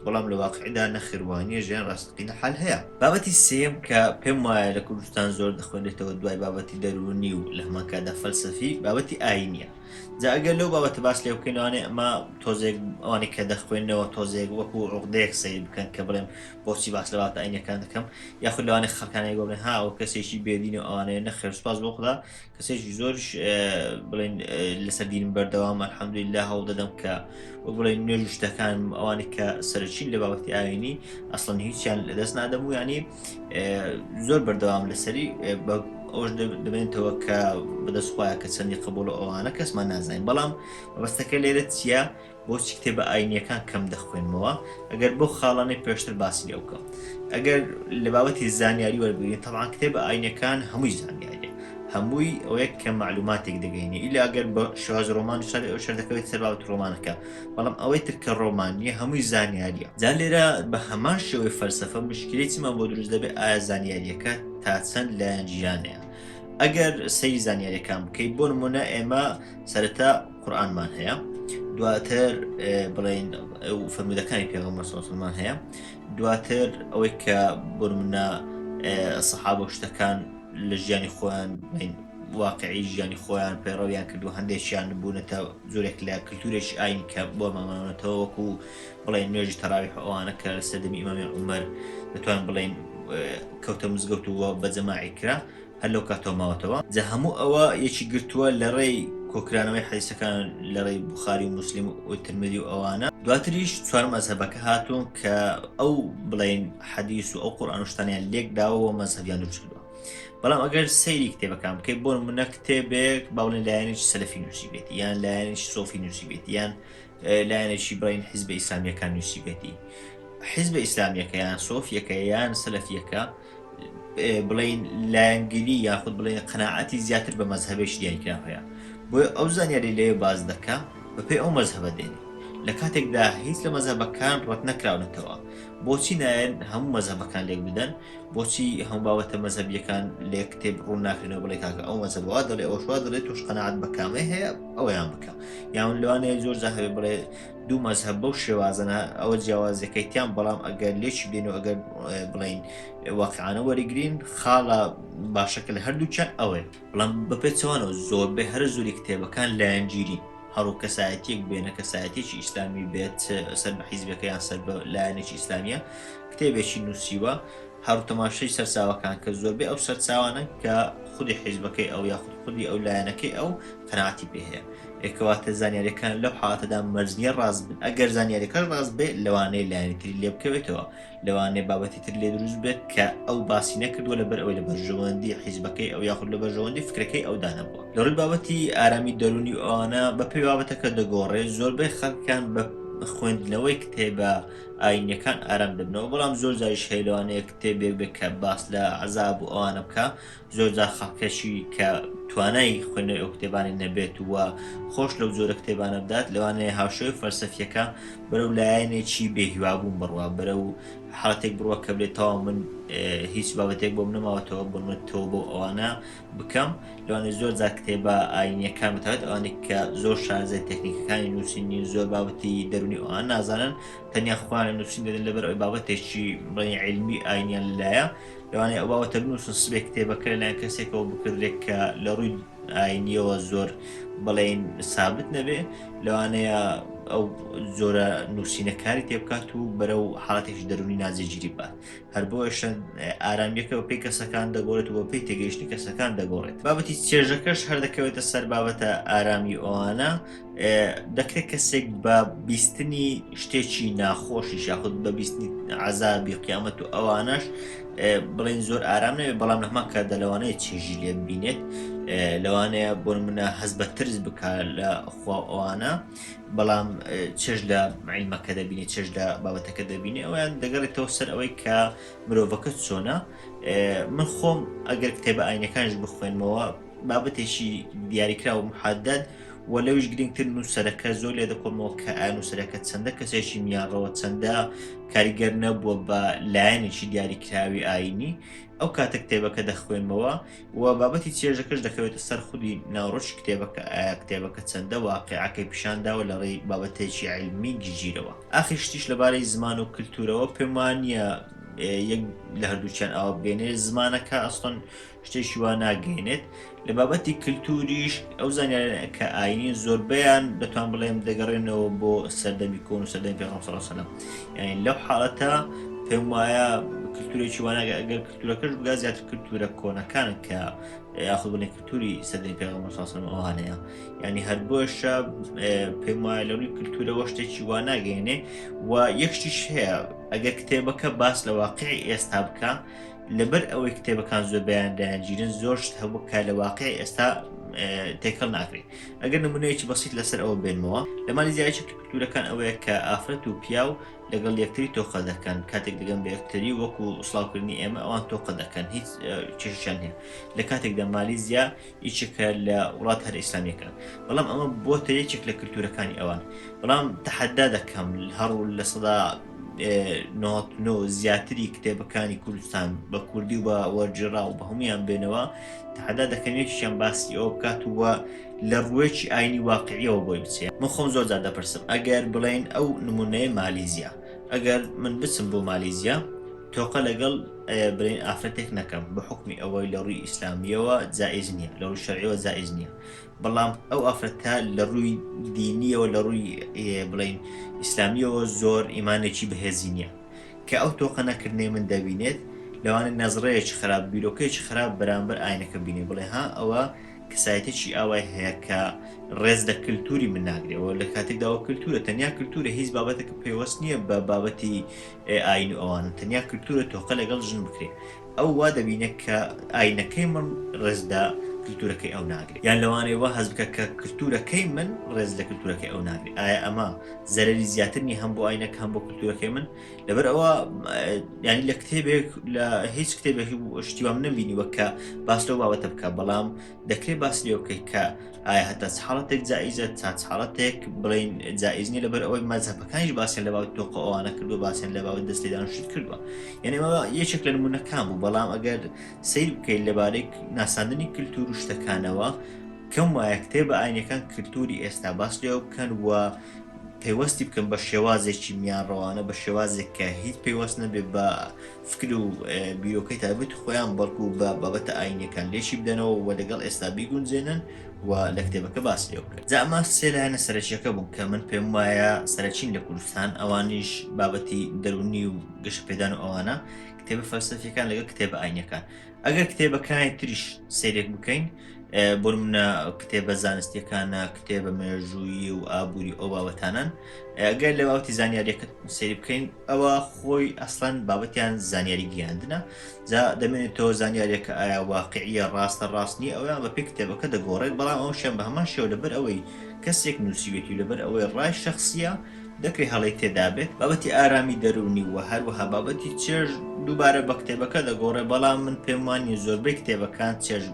A: بەڵام لە واقعدا نەخێر وا نییە ژیان ڕاستەقینە حەل هەیە. بابەتی سێیەم کە پێم وایە لە کوردستان زۆر دەخوێنرێتەوە دوای بابەتی دەروونی و لە هەمان کاتدا فەلسەفی بابەتی ئایینیە جا ئەگەر لەو بابەتە باس لێ بکەین لەوانەیە ئەمە تۆزێک ئەوانەی کە دەخوێنەوە تۆزێک وەکو عوقدەیەک سەیر بکەن کە بڵێم بۆچی باس لە بابەتە ئایینیەکان دەکەم یاخود لەوانەیە خەڵکانێک بڵێن ها ئەوە کەسێکی بێدینە و ئەوانەیە نەخێر سوپاس بۆ خودا کەسێکی زۆریش بڵێن لەسەر دینم بەردەوام الحمدلله هەوڵ دەدەم کە وەک بڵێن نوێژ و شتەکان ئەوانەی کە سەرەکین لە بابەتی ئاینی ئەسڵەن هیچیان لەدەست نادەم و ینی زۆر بەردەوام لەسەری ئەوش دەبێنێتەوە کە بەدەست خۆیان کە چەندی قبول و ئەوانە کەسمان نازانین بەڵام مەبەستەکە لێرە چییە بۆچی کتێبە ئاینیەکان کەم دەخوێنمەوە ئەگەر بۆ خاڵانەی پێشتر باسی لێ بکەم ئەگەر لە بابەتی زانیاری وەربگرین تەبعەن کتێبە ئاینەکان هەمووی زانیاریە هەمووی ئەوەیە کە معلوماتێک دەگەینی ئیلا ئەگەر بە شێواز ڕۆمان شار ئەو شەر دەکەوێت سەر بابەت ڕۆمانەکە بەڵام ئەوەی تر کە ڕۆمان نییە هەمووی زانیاریە جا لێرە بە هەمان شێوەی فەلسەفە مشکلەی چیمان بۆ دروست دەبێت ئایا زانیاریەکە تا چەند لایەنگیرانەیە ئەگەر سەیری زانیاریەکان بکەیت بۆ نمونە ئێمە سەرەتا قورئانمان هەیە دواتر بڵێن فەرمودەکانی پێغەمبەر سەڵسەڵمان هەیە دواتر ئەوەی کە بۆ نمونە سەحابە و شتەکان لە ژیانی خۆیان بڵێن واقعی ژیانی خۆیان پەیڕەویان کردو هەندێکیان بوونەتە جۆرێک لە کللتورێکی ئاین کە بۆ مامانەتەوە وەکو بڵێن نوێژی تەراویح ئەوانە کە لە سەردەمی ئیمامی عومەر دەتوان بڵێن کەوتە مزگەوت و بە جەماعی کرا هەر لەو کاتەوە ماوەتەوە. جا هەموو ئەوە یەکی گرتووە لە ڕێی کۆکرانەوەی حەدیسەکان لە ڕێی بوخاری و موسلیم و ترمذی و ئەوانە، دواتریش چوار مەزهەبەکە هاتوون کە ئەو بڵێین حەدیس و ئەو قورئان و شتانیان لێک داوە و مەزهەبیان دروست کردووە. بەڵام ئەگەر سەیری کتێبەکان بکەیت بۆ نمونە کتێبێک با بڵێین لایەنێکی سەلەفی نووسیبێتی یان لایەنێکی سۆفی نووسیبێتی یان لایەنێکی بڵێین حیزبە ئیسلامیەکان نووسیبێتی حیزبە ئیسلامیەکە یان سۆفیەکە یان سەلەفیەکە بڵین لایەنگیری یاخود بڵێن قەناعەتی زیاتر بە مەزهەبێکی دیاریکراو هەیە بۆیە ئەو زانیاری لێ باز دەکا بەپێی ئەو مەزهەبە دێنێ لە کاتێکدا هیچ لە مەزهەبەکان ڕەت نەکراونەتەوە بۆچی نایەن هەموو مەزهەبەکان لێک بدەن بۆچی هەموو بابەتە مەزهەبیەکان لێ کتێب ڕوون ناکرێنەوە بڵێ کاکە ئەو مەزهەبە وا دەڵێ ئەوش وا دەڵێ تۆش قەناعەت بە کامەی هەیە ئەوەیان بکە یان لەوانەیە زۆر جار هەبێ بڵێ دوو مەزهەب بەو شێوازەنە ئەوە جیاوازیەکەی تیان بەڵام ئەگەر لێکی بدەین و ئەگەر بڵین واقعانە وەریگرین خاڵە باشەکە لە هەردووکیان ئەوەیە بەڵام بە پێچەوانەوە زۆربەی هەرە زۆری کتێبەکان لایەنگیرین هەڕوو کەسایەتیەک بێنە کەسایەتێکی ئیسلامی بێت سەر بە حیزبەکە یان سەر بە لایەنێکی ئیسلامیە کتێبێکی نووسیوە هەر تەماشەی سەرچاوەکان کە زۆربەی ئەو سەرچاوانە کە خودی حیزبەکەی ئەو یاخود خودی ئەو لایەنەکەی ئەو قەناعەتی پێ هەیە کەواتە زانیاریەکان لەو حاڵەتەدا مەرج نییە ڕاست بن ئەگەر زانیاریەکەش ڕاست بێت لەوانەیە لایەنی تری لێ بکەوێتەوە لەوانەیە بابەتی تر لێ دروست بێت کە ئەو باسی نەکردووە لەبەر ئەوەی لە بەرژەوەندی حیزبەکەی ئەو یاخود لە بەرژەوەندی فکرەکەی ئەودا نەبووە لە ڕووی بابەتی ئارامی دەروونی و ئەوانە بە پێی بابەتەکە دەگۆڕێت زۆربەی خەڵکان بە خوێندنەوەی کتێبە ئاینیەکان ئارام دەبنەوە بەڵام زۆر جاریش هەیە لەوانەیە کتێبێک بێت کە باس لە عەزاب و ئەوانە بکە زۆر جار خەڵکەشی کە توانای خوێندنەوەی ئەو کتێبانەی نەبێت و خۆش لەو جۆرە کتێبانە بدات لەوانەیە هاوشێوەی فەلسەفیەکە بەرەو لایەنێکی بێهیوابوون بڕوا بەرەو حاڵەتێک بڕوا کە بلێ تەواو من هیچ بابەتێک بۆم نەماوەتەوە بۆ من تۆ بۆ ئەوانە بکەم لەوانەیە زۆر جار کتێبە ئاینیەکان بەتایبەت ئەوانەی کە زۆر شارەزای تەکنیکەکانی نووسین نین زۆر بابەتی دەروونی ئەوان نازانن تەنیا خۆیان لە نووسین دەدەن لەبەر ئەوەی بابەتێکی بڵێن عیلمی ئاینیان لەلایە لەوانەیە ئەو بابەتە بنووسن سبێ کتێبەکە لەلایەن کەسێکەوە بکردرێت کە لە ڕووی ئاینیەوە زۆر بڵێن سابت نەبێ لەوانەیە ئەو جۆرە نووسینە کاری تێبکات و بەرەو حاڵەتێکی دەروونی ناجێگیری بات. هەر بۆیەشە ئارامیەکە بە پێی کەسەکان دەگۆڕێت و بە پێی تێگەیشتنی کەسەکان دەگۆڕێت. بابەتی چێژەکەش هەر دەکەوێتە سەر بابەتە ئارامی ئەوانە. دەکرێت کەسێک بە بیستنی شتێکی ناخۆشیش یاخود بە بیستنی عەزابی قیامەت و ئەوانەش بڵێن زۆر ئارام نەبێت، بەڵام لە هەمان کاتدا لەوانەیە چێژی لێ ببینێت، لەوانەیە بۆ نمونە هەست بە ترس بکا لە خوا ئەوانە، بەڵام چێژ لە عیلمەکە دەبینێت، چێژ لە بابەتەکە دەبینێت. ئەویان دەگەڕێتەوە سەر ئەوەی کە مرۆڤەکە چۆنە. من خۆم ئەگەر کتێبە ئاینەکانیش بخوێنمەوە بابەتێکی دیاریکراو و محەدەد و لەویش گرنگتر نووسەرەکە زۆر لێ دەکۆڵمەوە کە ئایا نووسەرەکە چەندە کەسێکی میانڕەوە، چەندە کاریگەر نەبووە بە لایەنێکی دیاریکراوی ئاینی. ئەو کاتە کتێبەکە دەخوێنمەوە و بابەتی چێژەکەش دەکەوێتە سەر خودی ناوەڕۆکی کتێبەکە، ئایا کتێبەکە چەندە واقیعەکەی پیشان داوە لە ڕێی بابەتێکی عیلمی گشتگیرەوە. ئاخر شتیش لەبارەی زمان و کلتورەوە پێم وانییە یەک لە هەردووکیان ئاوا بگەینێ، زمانەکە ئەسڵەن شتێکی وا ناگەینێت. لە بابەتی کلتوریش ئەو زانیاریانە کە ئاینین زۆربەیان دەتوان بڵێم دەگەڕێنەوە بۆ سەردەمی کۆن و سەردەمی پێغەمبەر صلی الله علیه و سلم. یعنی لەو حاڵەتە پێم وایە کلتورێکی وا ناگە، ئەگەر کلتورەکەش بگا زیاتر کلتورە کۆنەکان کە یاخود بڵێن کلتوری سەردەمی پێغەمبەر صلی الله علیه و سلم ئەوانەیە. یعنی هەر بۆشە پێم وایە لە ڕووی کلتورەوە شتێکی وا ناگەیەنێ. و یەک شتیش هەیە، ئەگەر کتێبەکە باس لە واقعی ئێستا بکە، لەبەر ئەوەی کتێبەکان زۆربەیان دایانگیرن زۆر شت هەبوو کە لە واقعی ئێستا تێکەڵ ناکرێت. ئەگەر نمونەیەکی بەسیت لەسەر ئەوە بێنمەوە، لە مالیزیا یەکێک لە کولتوورەکان ئەوەیە کە ئافرەت و پیاو لەگەڵ یەکتری تۆقە دەکەن، کاتێک دەگەن بە یەکتری وەکو سڵاوکردنی ئێمە ئەوان تۆقە دەکەن، هیچ کێشەیان نییە. لە کاتێکدا مالیزیا یەکێکە لە وڵات هەرە ئیسلامیەکان، بەڵام ئەمە بۆتە یەکێک لە کلتورەکانی ئەوان. بەڵام تەحەدا دەکەم هەر 99% زیاتری کتێبەکانی کوردستان بە کوردی و بە وەرگێڕاو بە هەمویان بێنەوە، تەحەدا دەکەم یەکیان باسی ئەوە بکات و لە ڕوویەکی ئاینی واقعیەوە بۆی بچێ. من خۆم زۆر جار دەپرسم ئەگەر بڵێن ئەو نمونەیە مالیزیا، ئەگەر من بچم بۆ مالیزیا تۆقە لەگەڵ بڵێن ئافرەتێک نەکەم بە حوکمی ئەوەی لە ڕووی ئیسلامیەوە جائز نییە، لە ڕووی شەرعیەوە جائز نییە، بەڵام ئەو ئافرەتە لە ڕووی دینیەوە لە ڕووی بڵێن ئیسلامیەوە زۆر ئیمانێکی بەهێزی نییە، کە ئەو تۆقە نەکردنەی من دەبینێت لەوانەیە نەزڕەیەکی خراپ بیرۆکەیەکی خراپ بەرامبەر ئاینەکە بینێ، بڵێ ها ئەوە کەسایەتێکی ئاوای هەیە کە ڕێز لە کللتوری من ناگرێەوە، لە کاتێکدا ئەوە کللتورە، تەنیا کللتورە، هیچ بابەتێکە پەیوەست نییە بە بابەتی ئاین و ئەوانە، تەنیا کللتورە تۆقە لەگەڵ ژن بکرێ. ئەو وا دەبینێت کە ئاینەکەی من ڕێز لە کللتورەکەی ئەو ناگرێت، یان لەوانەیە وا هەست بکە کە کللتورەکەی من ڕێز لە کللتورەکەی ئەو ناگرێت. ئایا ئەمە زەرەری زیاتر نییە هەم بۆ ئاینەکە هەم بۆ کللتورەکەی من؟ لەبەر ئەوە ینی لە کتێبێک لە هیچ کتێبێکی شتیوام نەبینیوە کە باس لەو بابەتە بکە، بەڵام دەکرێت باس لێ بکەیت کە ئایا هەتا چ حاڵەتێک جائیزە تا چ حاڵەتێک بڵین جائیز نییە، لەبەر ئەوەی مەزهەبەکانیش باسیان لە باوەت تۆقە ئەوانە کردووە، باسیان لە باوەت دەست لێدان شت کردووە. یعنی ئەمە یەکێک لە نمونەکان بوو. بەڵام ئەگەر سەیر بکەیت لەبارەی ناساندنی کللتور و شتەکانەوە کەم وایە کتێبە ئاینەکان کللتوری ئێستا باس لێوە بکەن و پەیوەستی بکەن بە شێوازێکی میانڕەوانە، بە شێوازێک کە هیچ پەیوەست نەبێت بە فکر و بیرۆکەی تایبەتی خۆیان، بەڵکو بە بابەتە ئاینیەکان لێکی بدەنەوە و لەگەڵ ئێستا بیگونجێنن و لە کتێبەکە باس لێ بکەن. جا ئەمە سێ لایەنە سەرەکیەکە بوون کە من پێم وایە سەرەکین لە کوردستان، ئەوانیش بابەتی دەروونی و گەشەپێدان و ئەوانە، کتێبە فەلسەفیەکان لەگەڵ کتێبە ئاینیەکان. ئەگەر کتێبەکانی تریش سەیرێک بکەین، بۆ نمونە کتێبە زانستیەکانە، کتێبە مێژوویی و ئابووری ئەو بابەتانن، ئەگەر لە بابەتی زانیاریەکە سەیری بکەین ئەوە خۆی ئەسڵەن بابەتیان زانیاری گەیاندنە، جا دەمێنێتەوە زانیاریەکە ئایا واقعیە ڕاستە ڕاست نییە، ئەویان بە پێی کتێبەکە دەگۆڕێت، بەڵام ئەوشیان بە هەمان شێوە لەبەر ئەوەی کەسێک نووسیوێتی و لەبەر ئەوەی ڕای شەخسیە دەکرێت هەڵەی تێدابێت. بابەتی ئارامی دەروونی و هەروەها بابەتی چێژ دووبارە بە کتێبەکە دەگۆڕێت، بەڵام من پێم وانیە زۆربەی کتێبەکان چێژ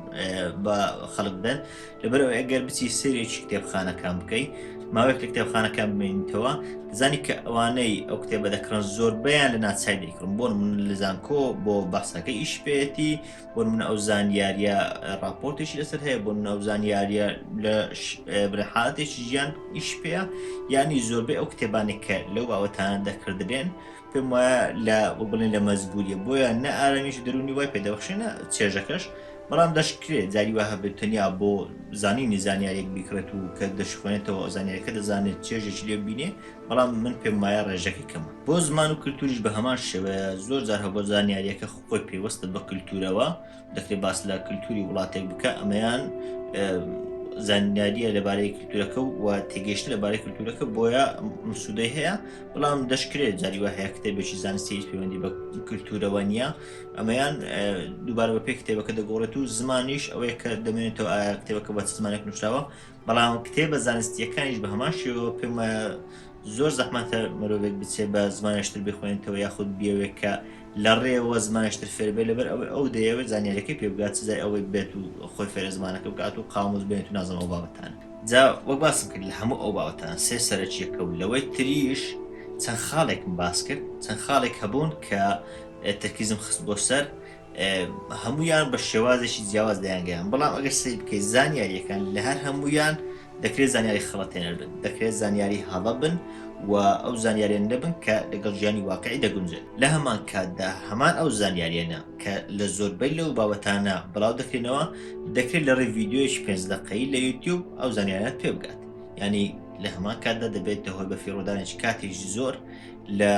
A: بە خەڵک بدەن، لەبەرئەوەی ئەگەر بچی سەیرێکی کتێبخانەکان بکەی، ماوەیەک لە کتێبخانەکان بمێنیتەوە، دەزانی کە ئەوانەی ئەو کتێبە دەکڕن زۆربەیان لە ناچاری دەیکڕن، بۆ نمونە لە زانکۆ بۆ بەحسەکە ئیش پێیەتی، بۆ نمونە ئەو زانیاریە راپۆرتێکی لەسەر هەیە، بۆ نمونە ئەو زانیاریە لە بڵێ حالەتێکی ژیان ئیش پێیە، یعنی زۆربەی ئەو کتێبانێک کە لەو بابەتانە دەکردرێن پێم وایە لە بڵێن لە مەجبوریە، بۆیە نە ئارامیش دەروونی وای پێدەبەخشێ نە چێژەکەش. بەڵام دەشکرێت جاری وا هەبێت تەنیا بۆ زانینی زانیاریەک بیکڕێت و کە دەشخوێنێتەوە زانیارەکە دەزانێت چێژێکی لێ بینێ بەڵام من پێم وایە ڕێژەکەی کەمە. بۆ زمان و کلتوریش بە هەمان شێوەیە زۆر جار هەبووە زانیاریەکە خۆی پەیوەستە بە کلتورەوە دەکرێت باس لە کلتوری وڵاتێک بکە ئەمەیان زانیاریە لەبارەی کلتورەکە و تێگەیشتن لەبارەی کلتورەکە بۆیە مسوودەی هەیە بەڵام دەشکرێت جاری وا هەیە کتێبێکی زانستی هیچ پەیوەندی بە کلتورەوە نییە ئەمەیان دووبارە بە پێی کتێبەکە دەگۆڕێت و زمانیش ئەوەیە کە دەمێنێتەوە ئایا کتێبەکە بە چ زمانێک نووسراوە بەڵام کتێبە زانستیەکانیش بە هەمان شێوە پێم وایە زۆر زەحمەتە مرۆڤێک بچێت بە زمانێشتر بخوێنێتەوە یاخود بیەوێت کە لە ڕێوە زمانێشتر فێر بێت لەبەر ئەوەی ئەو دەیەوێت زانیاریەکەی پێ بگات سزای ئەوەی بێت و خۆی فێرە زمانەکە بکات و قاموس بێنێت و نازم ئەو بابەتانە جا وەک باسم کرد لە هەموو ئەو بابەتان سێ سەرەکیەکە و لەوەی تریش چەند خاڵێکم باس کرد چەند خاڵێک هەبوون کە تەرکیزم خست بۆ سەر هەمویان بە شێوازێکی جیاواز دەیانگەیان بەڵام ئەگەر سەیر بکەیت زانیاریەکان لە هەر هەمویان دەکرێت زانیاری خەڵەتێنەر بن دەکرێت زانیاری هەڵە بن و ئەو زانیاریان نەبن کە لەگەڵ ژیانی واقعی دەگونجێت لە هەمان کاتدا هەمان ئەو زانیاریانە کە لە زۆربەی لەو بابەتانە بڵاو دەکرێنەوە دەکرێت لە ڕێی ڤیدیۆیەکی پێنج دەقەیی لە یوتیوب ئەو زانیاریانەت پێ بگات یعنی لە هەمان کاتدا دەبێتە هۆی بەفیڕۆدانێکی کاتێکی زۆر لە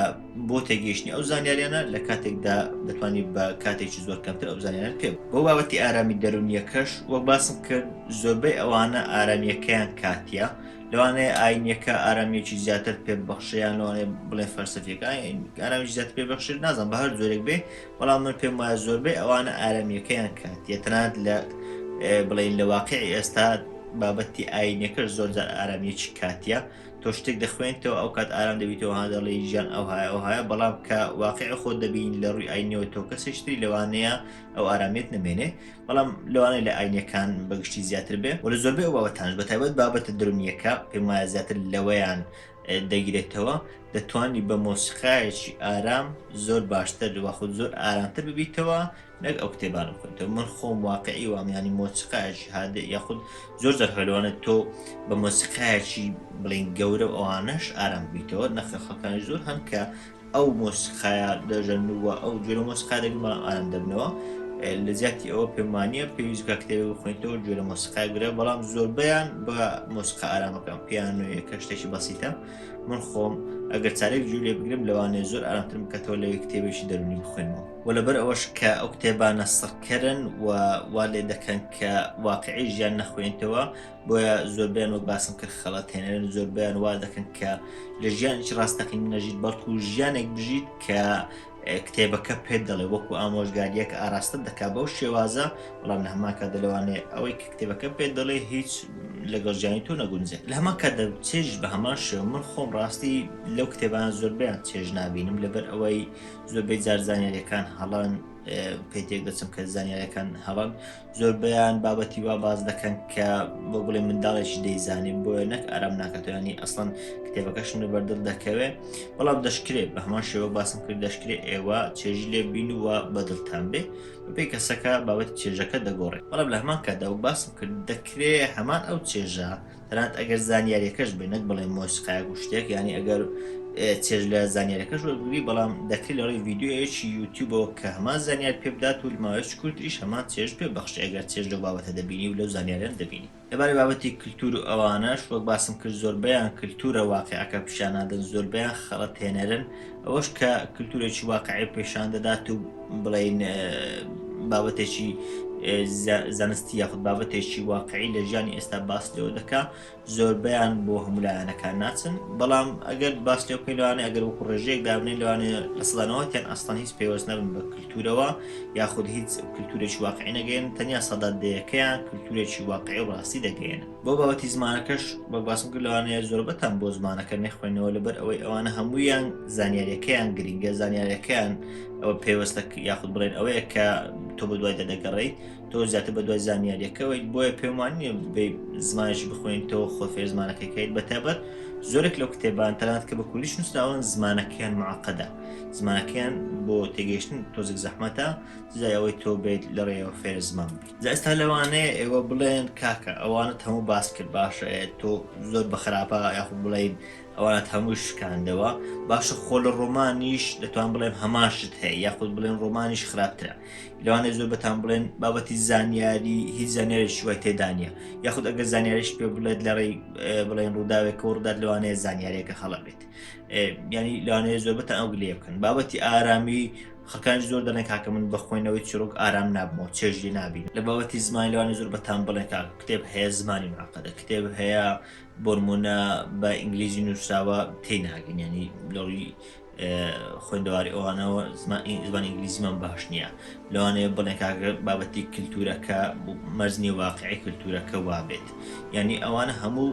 A: بۆ تێگەیشتنی ئەو زانیاریانە لە کاتێکدا دەتوانانی بە کاتێکی زۆر کەمتر ئەو زانیاران پێ بۆ بابەتی ئارامی دەرونیەکەش وەک باسم کرد زۆربەی ئەوانە ئارامیەکەیان کاتیە لەوانەیە ئاینیەکە ئارامیەکی زیاتر پێ بەخشیان لەوانەیە بڵێ فەلسەفیەکە ئارامی زیاتر پێ بەخشێت نازانم بە هەر جۆرێک بێ بەڵام من پێم وایە زۆربەی ئەوانە ئارامیەکەیان کاتیە تەنانەت لە بڵێن لە واقعی ئێستا بابەتی ئاینەکەش زۆر جار ئارامیەکی کاتیە تۆ شتێک دەخوێنیتەوە ئەو کات ئارام دەبیتەوە ها دەڵێی ژیان ئەوهایە ئەوهایە بەڵام کە واقع خۆت دەبین لە ڕووی ئاینەوە تۆ کەسێکی تری لەوانەیە ئەو ئارامیت نمێنێ بەڵام لەوانەیە لە ئاینەکان بەگشتی زیاتر بێ و لە زۆربەی ئەو بابەتانش بە تایبەت بابەتە درونیەکە پێم وایە زیاتر لەوەیان دەگرێتەوە دەتوانی بە مۆسیقایەکی ئارام زۆر باشتر وەخود زۆر ئارامتر ببیتەوە نەک ئەو کتێبانە بخوێنیتەوە من خۆم واقعی وام ینی مۆسیقایەکی هادئ یاخود زۆر جار هەلوانە تۆ بە مۆسیقایەکی بڵین گەورە و ئەوانەش ئارام بیتەوە نەخێر خەڵکانی زۆر هەن کە ئەو مۆسیقایە دەژەن و ئەو جۆرە مۆسیقا دەگرن بەڵام ئارام دەبنەوە لە جیاتی ئەوە پێمانە پێویست بکە کتێبێک بخوێنیتەوە گوێ لە مۆسیقای گرە بەڵام زۆربەیان بە مۆسیقا ئارامەکان پیانۆیەکە شتێکی بەسیتە من خۆم ئەگەر چارێک گوێ لێ بگرم لەوانەیە زۆر ئارامترم بکاتەوە لەوەی کتێبێکی دەروونی بخوێنمەوە وە لەبەر ئەوەش کە ئەو کتێبانە سڕکەرن و وا لێ دەکەن کە واقعی ژیان نەخوێنیتەوە بۆیە زۆربیان وەک باسم کرد خەڵەتێنەرن زۆربیان وا دەکەن کە لە ژیانێکی ڕاستەقین نەژیت بەڵکو ژیانێک بژیت کە کتێبەکە پێت دەڵێ وەکو ئامۆژگاریەک ئاراستە دەکا بەو شێوازە بەڵام لە هەمان کاتدا لەوانەیە ئەوەی کە کتێبەکە پێت دەڵێ هیچ لەگەڵ ژیانی تۆ نەگونجێت لە هەمان کاتدا چێژ بە هەمان شێوە من خۆم ڕاستی لەو کتێبانە زۆربیان چێژ نابینم لەبەر ئەوەی زۆربەی جار زانیاریەکان هەڵەن پێ تێک دەچم کە زانیاریەکان هەڵەن زۆربەیان بابەتی وا باز دەکەن کە بۆ بڵێ منداڵێکی دەیزانێت بۆیە نەک ئارام ناکاتەوە ینی ئەسڵەن کتێبەکەشم لە بەردڵ دەکەوێ بەڵام دەشکرێت بە هەمان شێوە باسم کرد دەشکرێت ئێوە چێژی لێ بین و بەدڵتان بێ بەپێی کەسەکە بابەتی چێژەکە دەگۆڕێت بەڵام لە هەمان کاتدا و باسم کرد دەکرێ هەمان ئەو چێژە تەنانەت ئەگەر زانیاریەکەش بێ نەک بڵێ مۆسیقایەک و شتێک یعنی ئەگەر چێژ لە زانیارەکەش وەربگری بەڵام دەکرێت لە ڕێی ڤیدیۆیەکی یوتیوبەوە کە هەمان زانیار پێ بدات و ماوەیەکی کورتریش هەمان چێژ پێ بەخشێ ئەگەر چێژ لەو بابەتە دەبینی و لەو زانیاریان دەبینی لەبارەی بابەتی کلتور و ئەوانەش وەک باسم کرد زۆربەیان کلتورە واقعەکە پیشانادەن زۆربەیان خەڵەتێنەرن ئەوەش کە کلتورێکی واقعی پێشان دەدات و بڵین بابەتێکی زانستی یاخود بابەتێکی واقعی لە ژیانی ئێستا باس لەوە دەکا زۆربەیان بۆ هەموو لایەنەکان ناچن بەڵام ئەگەر باس لێ بکەین لەوانەیە ئەگەر وەکو ڕێژەیەک دابنێن لەوانەیە لە 90%یان ئەسڵەن هیچ پەیوەست نەبن بە کللتورەوە یاخود هیچ کللتورێکی واقعی نەگەێن تەنیا 10%ەکەیان کللتورێکی واقعی و ڕاستی دەگەێن بۆ بابەتی زمانەکەش وەک باسم کرد لەوانەیە زۆربەتان بۆ زمانەکە نەخوێنەوە لەبەر ئەوەی ئەوانە هەمویان زانیاریەکەیان گرنگە زانیاریەکەیان ئەوە پێوەستە یاخود بڵێن ئەوەیە کە تۆ بە دوایدا دەگەڕێیت تۆ زیاتر بە دوای زانیاریەکەوەیت بۆیە پێم وان نییە بێ زمانێکی بخوێنیتەوە خۆ فێر زمانەکەی کەیت بەتایبەت زۆرێک لەو کتێبان تەنانەت کە بە کوردیش نووسراون زمانەکەیان معقدە زمانەکەیان بۆ تێگەیشتن تۆزێک زەحمەتە جای ئەوەی تۆ بێت لە ڕێیەوە فێر زمان بیت جا ئێستا لەوانەیە ئێوە بڵێن کاکە ئەوانت هەموو باس کرد باشە تۆ زۆر بە خراپە یاخود بڵێن. ئەوانەت هەمووی شکاندەوە باشە خۆ لە ڕۆمانیش دەتوان بڵێم هەمان شت هەیە یاخود بڵێن ڕۆمانیش خراپترە لەوانەیە زۆر بەتان بڵێن بابەتی زانیاری هیچ زانیاریش وای تێدا نییە یاخود ئەگەر زانیاریش پێ بڵێت لە ڕێی بڵێن ڕووداوێک ڕوودات لەوانەیە زانیاریەکە هەڵە بێت ینی لەوانەیە زۆر بەتان ئەو گلەیە بکەن بابەتی ئارامی خەڵکانی زۆر دەڵێن کاکە من بە خوێندنەوەی چیرۆک ئارام نابمەوە چێژ لێ نابین لە بابەتی زمانی لەوانەیە زۆر بەتان بڵێن کاکە کتێب هەیە زمانی معقدە کتێب هەیە بۆنمونە بە ئینگلیزی نووسراوە تێی ناگەین ینی لە ڕووی خوێندەواری ئەوانەوە زمانی ئینگلیزیمان باش نییە لەوانەیە بڵێن کاکە بابەتی کللتورەکە مەرج نییە واقعی کللتورەکە وابێت یعنی ئەوانە هەموو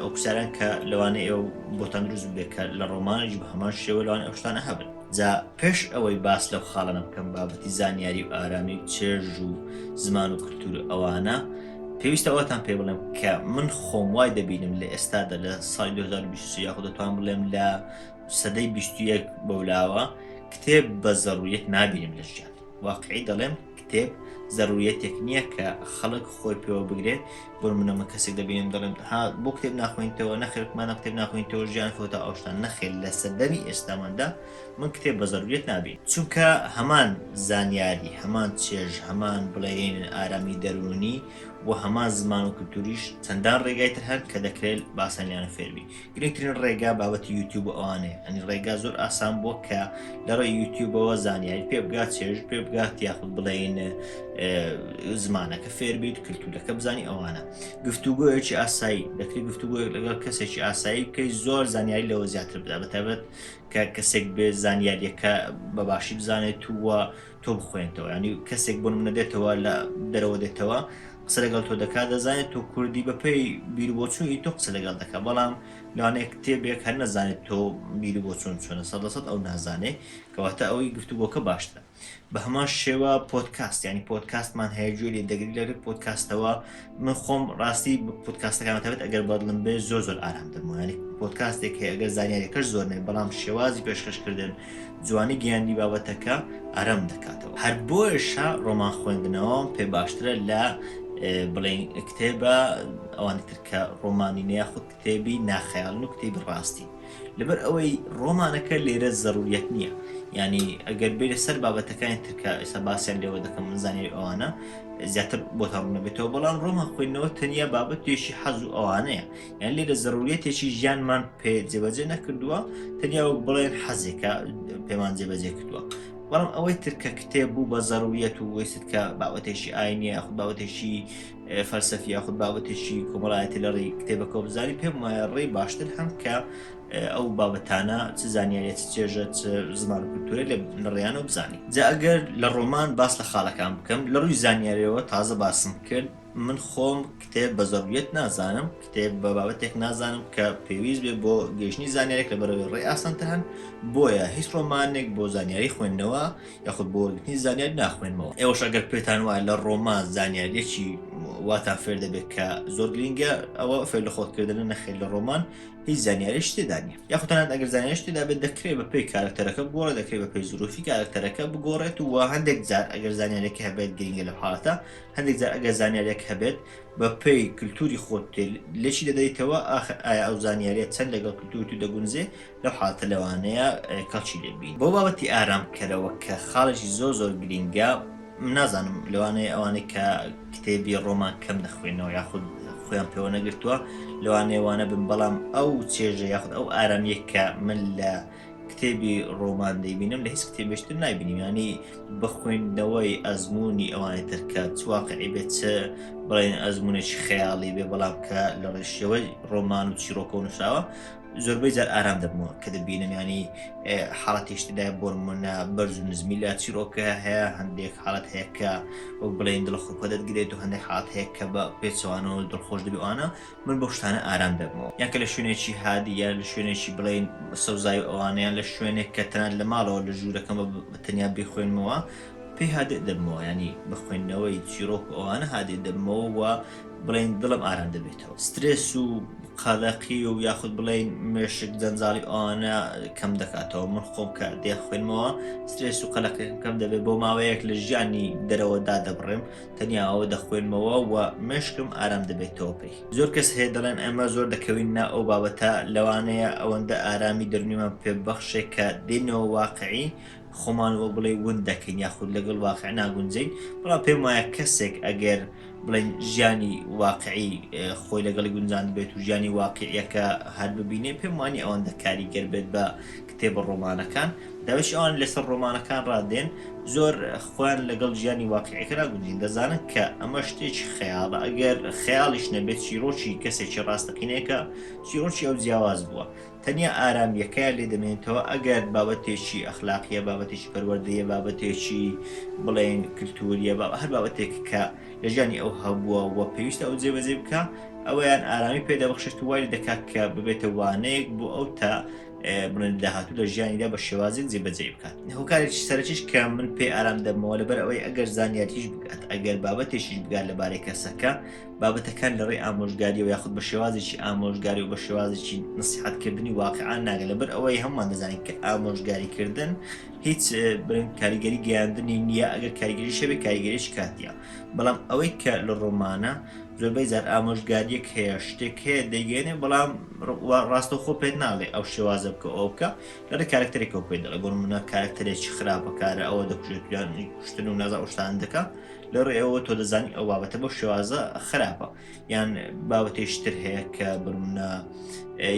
A: ئەو پرسیاران کە لەوانەیە ئێوە بۆتان دروست بێت کە لە ڕۆمانیش بە هەمان شێوە لەوان ئەو شتانە هەبن جا پێش ئەوەی باس لەو خاڵانە بکەم بابەتی زانیاری و ئارامی و چێژ و زمان و کللتور ئەوانە پێویستە ئەوەتان پێ بڵێم کە من خۆم وای دەبینم لە ئێستادا لە ساڵی 2023 یاخود دەتوان بڵێم لە سەدەی 21 بەولاوە کتێب بە زەڕوریەت نابینم لە ژیان واقعی دەڵێم کتێب زەڕوریەتێک نییە کە خەڵک خۆی پێوە بگرێت بۆ منە من کەسێک دەبینم دەڵێم ها بۆ کتێب ناخوێنیتەوە نەخێرمانە کتێب ناخوێنیتەوە ژیان فۆتا ئەوشتان نەخێر لە سەردەمی ئێستاماندا من کتێب بە زەروریەت نابین چونکە هەمان زانیاری هەمان چێژ هەمان بڵێین ئارامی دەروونی و هەمان زمان و کلتوریش چەندان ڕێگای تر هەن کە دەکرێت باسانیانە فێربی گرنگترین ڕێگا بابەتی یوتیوب و ئەوانەیە ئەنی ڕێگا زۆر ئاسان بووە کە لە ڕێی یوتیوبەوە زانیاری پێ بگات چێژ پێ بگات یاخود بڵێین زمانەکە فێربیت کلتورەکە بزانی ئەوانە گفتوگۆیەکی ئاسایی دەکرێت گفتوگۆیەک لەگەڵ کەسێکی ئاسایی بکەی زۆر زانیاری لەوە زیاتر بدا بەتایبەت کە کەسێک بێ زانیاریەکە بە باشی بزانێت وە تۆ بخوێنتەوە ینی کەسێک بۆ منە دێتەوە لە دەرەوە دێتەوە قسە لەگەڵ تۆ دەکات دەزانێت تۆ کوردی بەپێی بیربۆچوونی تۆ قسە لەگەڵ دەکات بەڵام لەوانەیە کتێبێک هەر نەزانێت تۆ بیربۆچوون چۆنە سەد ئەو نازانێ کەواتە ئەوەی گفتوگۆکە باشترە بە هەمان شێوە پۆدکاست ینی پۆدکاستمان هەیە گوێ لێ دەگری لە پۆدکاستەوە من خۆم ڕاستی پۆدکاستەکان تابێت ئەگەر بەدڵم بێ زۆر زۆر ئارام دەبمەوە ینی پۆدکاستێک هەیە ئەگەر زانیاریەکەش زۆر نێ بەڵام شێوازی پێشکەشکردن جوانی گیانی بابەتەکە ئارام دەکاتەوە هەر بۆیشە ڕۆمان خوێندنەوە پێ باشترە لە بڵێن کتێبە ئەوانی تر کە ڕۆمانی نیە یاخود کتێبی ناخەیاڵن و کتێبی ڕاستی لەبەر ئەوەی ڕۆمانەکە لێرە زەروریەت نییە ینی ئەگەر بێرە سەر بابەتەکانی ترکە ئێستا باسییان لێوە دەکەم من زانیاری ئەوانە زیاتر بۆ ڕوونەبێتەوە بەڵام ڕۆمان خوێندنەوە تەنیا بابەتێکی حەز و ئەوانەیە یان لێرە زەروریەتێکی ژیانمان پێ جێبەجێ نەکردووە تەنیا وەک بڵێن حەزێکە پێمان جێبەجێ کردووە بەڵام ئەوەی ترکە کتێب بوو بە زەروریەت و ویست کە بابەتێکی ئاینیە یاخود بابەتێکی فەلسەفی یاخود بابەتێکی کۆمەڵایەتی لە ڕێی کتێبەکەەوە بزانی پێم وایە ڕێی باشتر هەم کە ئەو بابەتانە چ زانیاریە چ چێژە چ زمان و کولتورە لە ڕێیانەوە بزانی جا ئەگەر لە ڕۆمان باس لە خاڵەکان بکەم لە ڕووی زانیاریەوە تازە باسم کرد من خۆم کتێب بە زەروریەت نازانم کتێب بە بابەتێک نازانم کە پێویست بێ بۆ گەیشتنی زانیارێک لە بەرەوەی ڕێ ئاسانتر هەن بۆیە هیچ ڕۆمانێک بۆ زانیاری خوێندنەوە یاخود بۆ وەرگرتنی زانیاری ناخوێنمەوە. ئێوەش ئەگەر پێتان وایە لە ڕۆمان زانیاریەکی واتان فێر دەبێت کە زۆر گرینگە ئەوە فێر لە خۆتکردنە نەخێر لە ڕۆمان هیچ زانیاریش تێدا نییە یاخود تەنانەت ئەگەر زانیاریش تێدا بێت دەکرێت بە پێی کارەکتەرەکە بگۆڕێت دەکرێت بە پێی زروفی کارەکتەرەکە بگۆڕێت و هەندێک جار ئەگەر زانیاریەکە هەبێت گرینگە لەو حاڵەتە هەندێک جار ئەگەر زانیاریەک هەبێت بە پێی کلتوری خۆت لێکی دەدەیتەوە ئاخر ئایا ئەو زانیاریە چەند لەگەڵ کلتوری تو دەگونجێ لەو حاڵەتە لەوانەیە کەڵکی لێ بین. بۆ بابەتی ئارامکەرەوە کە خاڵێکی زۆر زۆر گرینگە نازانم لەوانەیە ئەوانەی کە کتێبی ڕۆمان کەم دەخوێنەوە یاخود خۆیان پێوە نەگرتووە لەوانەیە وانە بن بەڵام ئەو چێژە یاخود ئەو ئارامیە کە من لە کتێبی ڕۆمان دەیبینم لە هیچ کتێبێشتر نایبینیم ینی بە خوێندنەوەی ئەزمموی ئەوانەی تر کە چ واقعی بێت چ بڵێن ئەزمونێکی خەیاڵی بێ بەڵام کە لە ڕێشەوەی ڕۆمان و چیرۆکە و نووسراوە زۆربەی جار ئارام دەبمەوە کە دەبینم ینی حاڵەتیش تێدا بۆ نمونە بەرز و نزمی لە چیرۆکە هەیە هەندێک حاڵەت هەیە کە وەک بڵێن دڵخۆپە دەتگرێت و هەندێک حاڵەت هەیە کە بە پێچەوانەوە دڵخۆش دەبی ئەوانە من بەو شتانە ئارام دەبمەوە یان کە لە شوێنێکی هادی یان لە شوێنێکی بڵێن سەوزایی و ئەوانەیان لە شوێنێک کە تەنانەت لە ماڵەوە لە ژوورەکەم بە تەنیا بیخوێنمەوە. پێی هادئ دەبمەوە یانی بە خوێندنەوەی چیرۆک و ئەوانە هادئ دەبمەوە و بڵێین دڵم ئارام دەبێتەوە. سترێس و قەلەقی و یاخود بڵێین مێشک جەنجاڵی ئەوانە کەم دەکاتەوە. من خۆم کە دەیانخوێنمەوە سترێس و قەلەقیەکەم کەم دەبێت بۆ ماوەیەک لە ژیانی دەرەوە دادەبڕێم تەنیا ئەوە دەخوێنمەوە و مێشکم ئارام دەبێتەوە پێی. زۆر کەس هەیە دەڵێن ئێمە زۆر دەکەوین نا ئەو بابەتە لەوانەیە ئەوەندە ئارامی دەرونیمان پێ ببەخشێ کە دێینەوە واقعی خۆمان وەک بڵێی ون دەکەین یاخود لەگەڵ واقع ناگونجێین بەڵام پێم وایە کەسێک ئەگەر بڵێن ژیانی واقعی خۆی لەگەڵی گونجاندبێت و ژیانی واقعیەکە هەر ببینێ پێم وانی ئەوەندە کاریگەر بێت بە کتێبە ڕۆمانەکان داویش ئەوان لەسەر ڕۆمانەکان ڕادێن زۆر خۆیان لەگەڵ ژیانی واقعیەکە ناگونجین دەزانن کە ئەمە شتێکی خەیاڵە ئەگەر خەیاڵیش نەبێت چیرۆکی کەسێکی ڕاستەقینەیەکە چیرۆکی ئەو جیاواز بووە تەنیا ئارامییەکەیان لێ دەمێنێتەوە ئەگەر بابەتێکی ئەخلاقییە، بابەتێکی پەروەردەیە، بابەتێکی بڵێین کلتورییە، هەر بابەتێک کە لە ژیانی ئەو هەبووە و پێویستە ئەو جێبەجێ بکا، ئەوەیان ئارامی پێ دەبەخشێت و وای لێ دەکات کە ببێتە وانەیەک بۆ ئەو تا بڵێن داهاتوو لە ژیانیدا بە شێوازێک جێبەجێی بکات. هۆکارێکی سەرەکیش کە من پێی ئارام دەبمەوە لەبەر ئەوەی ئەگەر زانیاریش بگات، ئەگەر بابەتێکیش بگات لەبارەی کەسەکە، بابەتەکان لە ڕێی ئامۆژگاریەوە یاخود بە شێوازێکی ئامۆژگاری و بە شێوازێکی نسیحەتکردنی واقعان ناگەن لەبەر ئەوەی هەمومان دەزانین کە ئامۆژگاریکردن هیچ بڵێن کاریگەری گەیاندنی نییە ئەگەر کاریگەری شەبێ کاریگەریش کاتیە بەڵام ئەوەی کە لە ڕۆمانە زۆربەی جار ئامۆژگاریەک هەیە شتێک هەیە دەیگەێنێ بەڵام ڕاستەوخۆ پێت ناڵێ ئەو شێوازە بکە ئەو بکە لە ڕێی کارکتەرێکەوە پێ دەڵێ بۆ نمونە کارکتەرێکی خراپەکارە ئەوە دەکوژێت یان کوشتن و نازا شتان دەکا لە ڕێیەوە تۆ دەزانی ئەو بابەتە بەو شێوازە خراپە یان بابەتێکی تر هەیە کە بڕمونە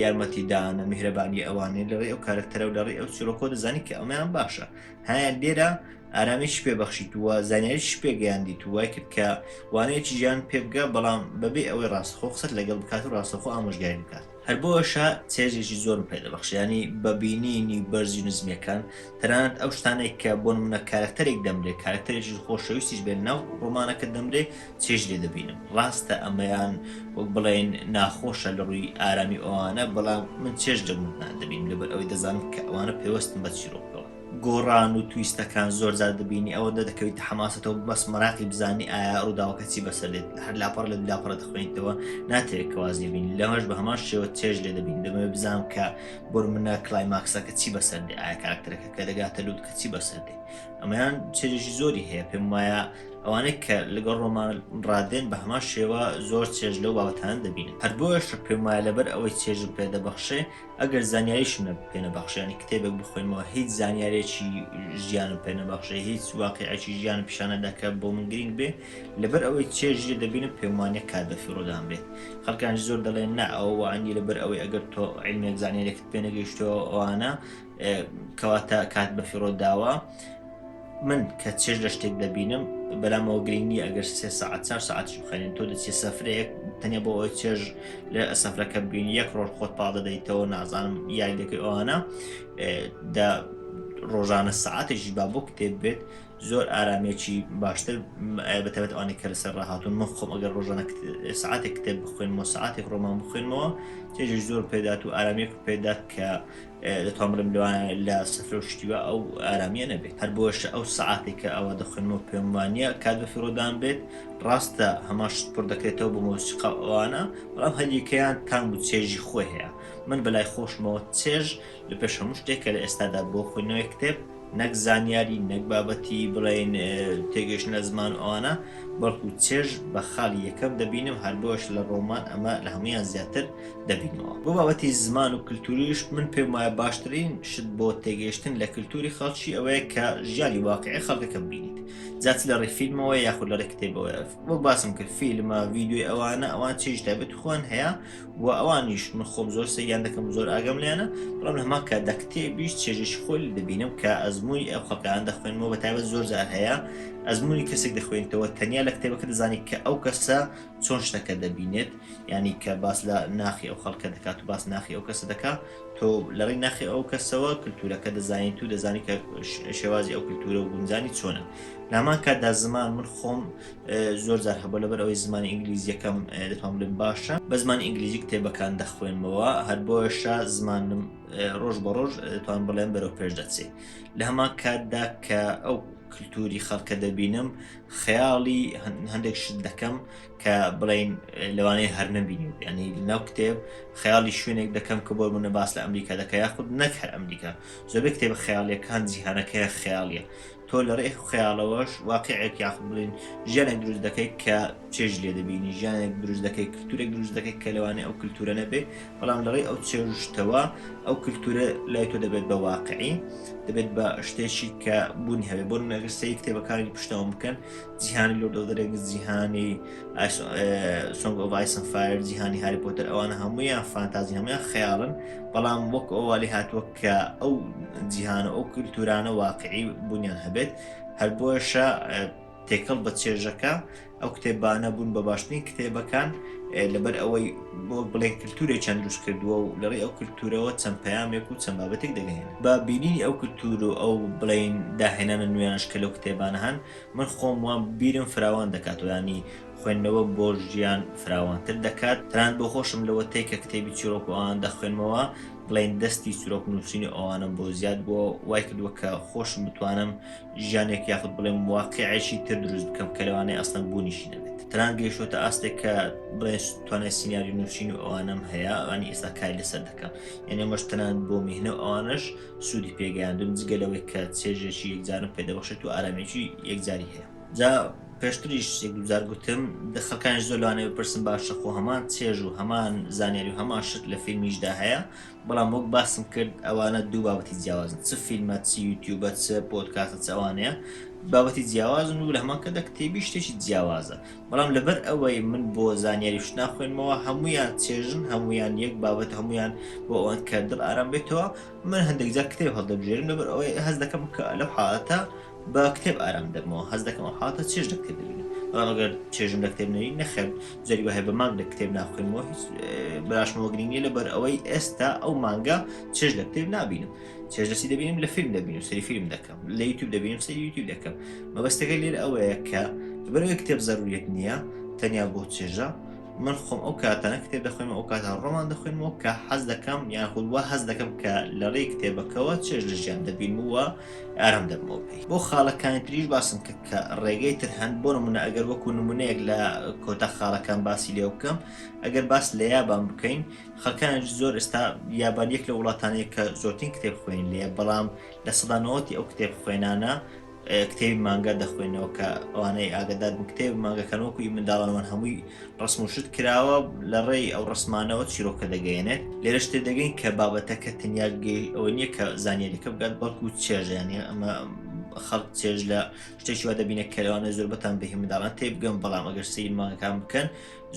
A: یارمەتیدانە میهرەبانی ئەوانەیە لە ڕێی ئەو کارکتەرە و لە ڕێی ئەو چیرۆکۆ دەزانی کە ئەمەیان باشە هەیە لێرە ئارامیش پێ بەخشیت و زانیاریش پێگەیاندیت و وای کرد کە وانەیەکی ژیان پێ بگە بەڵام بەبێ ئەوەی ڕاستەخۆ قسەت لەگەڵ بکات و ڕاستەخۆ ئامۆژگاری بکات. هەر بۆیەشە چێژێکی زۆرم پێ دەبەخشێ یانی بە بینینی بەرزی و نزمیەکان تەنانەت ئەو شتانەی کە بۆ نمونە کارەکتەرێک دەمرێ کارەکتەرێکی خۆشەویستیش بێ ناو ڕۆمانەکە دەمرێ چێژ لێ دەبینم ڕاستە ئەمەیان وەک بڵێن ناخۆشە لە ڕووی ئارامی ئەوانە بەڵام من چێژ لە مردنان دەبینم لەبەر ئەوەی دەزانم کە ئەوانە پەیوەستن بە چیرۆکەوە. گۆڕان و تویستەکان زۆر جار دەبینی ئەوەندە دەکەویتە حەماسەتەوە بەس مەراقی بزانی ئایا ڕووداوەکە چی بەسەر دێت هەر لاپەڕ لە لاپەڕە دەخوێنیتەوە ناتەوێت کە واز لێ بینی لەمەش بە هەمان شێوە چێژ لێ دەبین دەمەوێت بزانم کە بۆ منە climax ەکە چی بەسەر دێ ئایا کاراکتەرەکە کە دەگاتە لوتکە چی بەسەر دێ ئەمەیان چێژێکی زۆری هەیە پێم وایە ئەوانەی کە لەگەڵ ڕۆمان ڕادێن بە هەمان شێوە زۆر چێژ لەو بابەتانە دەبینن هەر بۆیەش پێم وایە لەبەر ئەوەی چێژم پێ دەبەخشێ ئەگەر زانیاریشم پێ نەبەخشێ یانی کتێبێک بخوێنمەوە هیچ زانیارێکی ژیانم پێ نەبەخشێ هیچ واقیعێکی ژیانم پیشان نەدا کە بۆ من گرنگ بێ لەبەر ئەوەی چێژ لێ دەبینم پێم وانیە کات بە فیڕۆدان بێت خەڵکانیش زۆر دەڵێن نا ئەوە وانیە لەبەر ئەوەی ئەگەر تۆ عیلمێک زانیارێکت پێ نەگەیشتەوە ئەوانە کەواتە کات بە فیڕۆ داوە من کە چێژ لە شتێک دەبینم بەلامەوە گرنگ نییە ئەگەر سێ ساعت چار ساعتیش بخەنین تۆ دەچێت سەفرەیەک تەنیا بۆ ئەوەی چێژ لە سەفرەکە ببینی یەک ڕۆژ خۆت پاڵ دەدەیتەوە نازانم یاری دەکەی ئەوانە دە ڕۆژانە ساعتێکی با بۆ کتێب بێت زۆر ئارامیەکی باشتر بەتەبەت ئەوانەی کە لەسەر ڕاهاتون من خۆم ئەگەر ڕۆژانە ساعتێک کتێب بخوێنمەوە ساعتێک ڕۆمان بخوێنمەوە چێژی زۆر پێدات و ئارامیەک پێدات کە دەتوانم بڵێم لەوانەیە لە سفرە و شتی وا ئەو ئارامیە نەبێت هەر بۆیەشە ئەو سەعاتێک کە ئەوە دەخوێنمەوە پێم وانییە کات بە فیڕۆدان بێت ڕاستە هەمان شت پڕ دەکرێتەوە بە مۆسیقا و ئەوانە بەڵام هەریەکەیان تام و چێژی خۆی هەیە من بەلای خۆشمەوە چێژ لە پێش هەموو شتێک کە لە ئێستادا بۆ خوێندنەوەی کتێب نەک زانیاری نەک بابەتی بڵێین تێگەیشتن لە زمان و ئەوانە بەڵکو چێژ بە خاڵی یەکەم دەبینم هەر بۆیەش لە ڕۆمان ئەمە لە هەمویان زیاتر دەبینمەوە. بۆ بابەتی زمان و کلتوریش من پێم وایە باشترین شت بۆ تێگەیشتن لە کلتوری خەڵکی ئەوەیە کە ژیانی واقعی خەڵکەکە ببینیت جا چ لە ڕێی فیلمەوە یاخود لە ڕێی کتێبەوەیە وەک باسم کرد فیلمە ڤیدیۆی ئەوانە ئەوان چێژ تایبەت خۆیان هەیە و ئەوانیش من خۆم زۆر سەیریان دەکەم زۆر ئاگام لێیانە بەڵام لە هەمان کاتدا کتێبیش چێژێکی خۆی لێ دەبینم کە ئەزموونی ئەو خەڵکانە دەخوێنمەوە بە تایبەت زۆر جار هەیە ئەزموونی کەسێک دەخوێنیتەوە تەنیا لە کتێبەکە دەزانی کە ئەو کەسە چۆن شتەکە دەبینێت یانی کە باس لە ناخی ئەو خەڵکە دەکات و باس ناخی ئەو کەسە دەکات تۆ لە ڕێی ناخی ئەو کەسەوە کللتورەکە دەزانیت و دەزانی کە شێوازی ئەو کللتورە و گونجانی چۆنە لامان کاتدا زمان من خۆم زۆر جار هەبوو لەبەر ئەوەی زمانی ئینگلیزیەکەم دەتوانم بڵێم باشە بە زمانی ئینگلیزی کتێبەکان دەخوێنمەوە هەر بۆیەشە زمانم ڕۆژ بە ڕۆژ دەتوانم بڵێم بەرەو پێش دەچێت لە هەمان کاتدا کە ئەو کللتوری خەڵکە دەبینم خەیاڵی هەندێک شت دەکەم کە بڵین لەوانەیە هەر نەبینی ینی لەناو کتێب خەیاڵی شوێنێک دەکەم کە بۆ منە باس لە ئەمریکا دەکە یاخود نەک هەر ئەمریکا زۆربەی کتێبە خەیاڵیەکان جیهانەکەی خەیاڵیە تۆ لە ڕێی خەیاڵەوەش واقیعێک یاخود بڵێین ژیانێک دروست دەکەیت کە چێژ لێ دەبینی ژیانێک دروست دەکەیت کلتورێک دروست دەکەیت کە لەوانەیە ئەو کلتورە نەبێ بەڵام لە ڕێی ئەو چێژتەوە ئەو کلتورە لای تۆ دەبێت بە واقعی دەبێت بە شتێکی کە بوونی هەبێت بۆ نمونە ئەگەر سەیری کتێبەکانی پشتەوە بکەن جیهانی Lord of the Rings جیهانی Song of Ice and Fire جیهانی هاری پۆتەر ئەوانە هەمویان فانتازی هەمویان خەیاڵن بەڵام وەک ئەوە لێ هاتووە کە ئەو جیهانە ئەو کولتورانە واقعی بوونیان هەبێت هەر بۆیەشە تێکەڵ بە چێژەکە ئەو کتێبانە بوون بە باشترین کتێبەکان لەبەر ئەوەی بۆ بڵێن کللتورێکیان دروست کردووە و لەڕێی ئەو کللتورەوە چەند پەیامێک و چەند بابەتێک دەگەێن بە بینینی ئەو کللتور و ئەو بڵین داهێنانە نوێیانش کە لەو کتێبانە هەن من خۆم وام بیرم فراوان دەکاتەوە یانی خوێندنەوە بۆ ژیان فراوانتر دەکات تەنانەت بۆ خۆشم لەوەتەی کە کتێبی چیرۆک و ئەوان دەخوێنمەوە بڵێین دەستی چیرۆک نووسینی ئەوانم بۆ زیاد بووە وای کردووە کە خۆشم بتوانم ژیانێک یاخود بڵێم واقعێکی تر دروست بکەم کە لەوانەیە ئەسڵەن بوونیشی نەبێت تەنانەت گەیشتۆتە ئاستێک کە بڵێن توانای سیناریۆ نووسین و ئەوانەم هەیە ئەوانی ئێستا کاری لەسەر دەکەم یعنی ئەمەش تەنانەت بۆ میهنە و ئەوانەش سوودی پێگەیاندوم جگە لەوەی کە چێژێکی یەکجارم پێدەبەخشێت و ئارامیی یەکجاری هەیە جا پێشتریش یەک دووجار گوتم خەڵکانیش زۆر لەوانەیە بپرسن باشە خۆ هەمان چێژ و هەمان زانیاری و هەمان شت لە فیلمیشدا هەیە بەڵام وەک باسم کرد ئەوانە دوو بابەتی جیاوازن چ فیلمە چ یوتیوبە چ پۆدکاستە چ ئەوانەیە بابەتی جیاوازن و لە هەمان کاتدا کتێبی شتێکی جیاوازە بەڵام لەبەر ئەوەی من بۆ زانیاری شت ناخوێنمەوە هەمویان چێژن هەمویان یەک بابەت هەمویان بۆ ئەوەن کە دڵ ئارام بێتەوە من هەندێک جار کتێب هەڵدەبژێرم لەبەر ئەوەی هەست دەکەم کە لەو حاڵەتە بە کتێب ئارام دەبمەوە هەست دەکەم ئەو حاڵەتە چێژ لە کتێب دەبینم بەڵام ئەگەر چێژم لە کتێب نەبینی نەخێر جاری وایە بە مانگ لە کتێب ناخوێنمەوە هیچ بەلاشمەوە گرنگ نییە لەبەر ئەوەی ئێستا ئەو مانگە چێژ لە کتێب نابینم چێژ لە چی دەبینم لە فیلم دەبینم سەری فیلم دەکەم لە یوتیوب دەبینم سەری یوتیوب دەکەم مەبەستەکە لێرە ئەوەیە کە لەبەرئەوەی کتێب زەروریەت نییە تەنیا بۆ چێژە من خۆم ئەو کاتانە کتێب دەخوێنمەوە ئەو کاتە ڕۆمان دەخوێنمەوە کە حەز دەکەم یان خود وا هەست دەکەم کە لە ڕێی کتێبەکەوە چێژ لە ژیان دەبینم و ئارام دەبمەوە پێی بۆ خاڵەکانی تریش باسم کرد کە ڕێگەی تر هەن بۆ نمونە ئەگەر وەکو نمونەیەک لە کۆتا خاڵەکان باسی لێ بکەم ئەگەر باس لە یابان بکەین خەڵکانێکی زۆر ئێستا یابان یەک لە وڵاتانەیە کە زۆرترین کتێب خوێن لێ بەڵام 90% ئەو کتێب خوێنانە کتێبی مانگا دەخوێنەوە کە ئەوانەی ئاگادار بن کتێب مانگەکان وەکو ئی منداڵانوان هەمووی ڕسم و شت کراوە لە ڕێی ئەو ڕسمانەوە چیرۆکە دەگەیەنێت لێرەش تێدەگەین کە بابەتەکە تەنیا ئەوە نییە کە زانیاریەکە بگات بەڵکو چێژیانی ئەمە خەڵک چێژ لە شتێکی وا دەبینە کە لەوانەیە زۆربەتان بە هی منداڵان تێبگەن بەڵام ئەگەر سەیری مانگەکان بکەن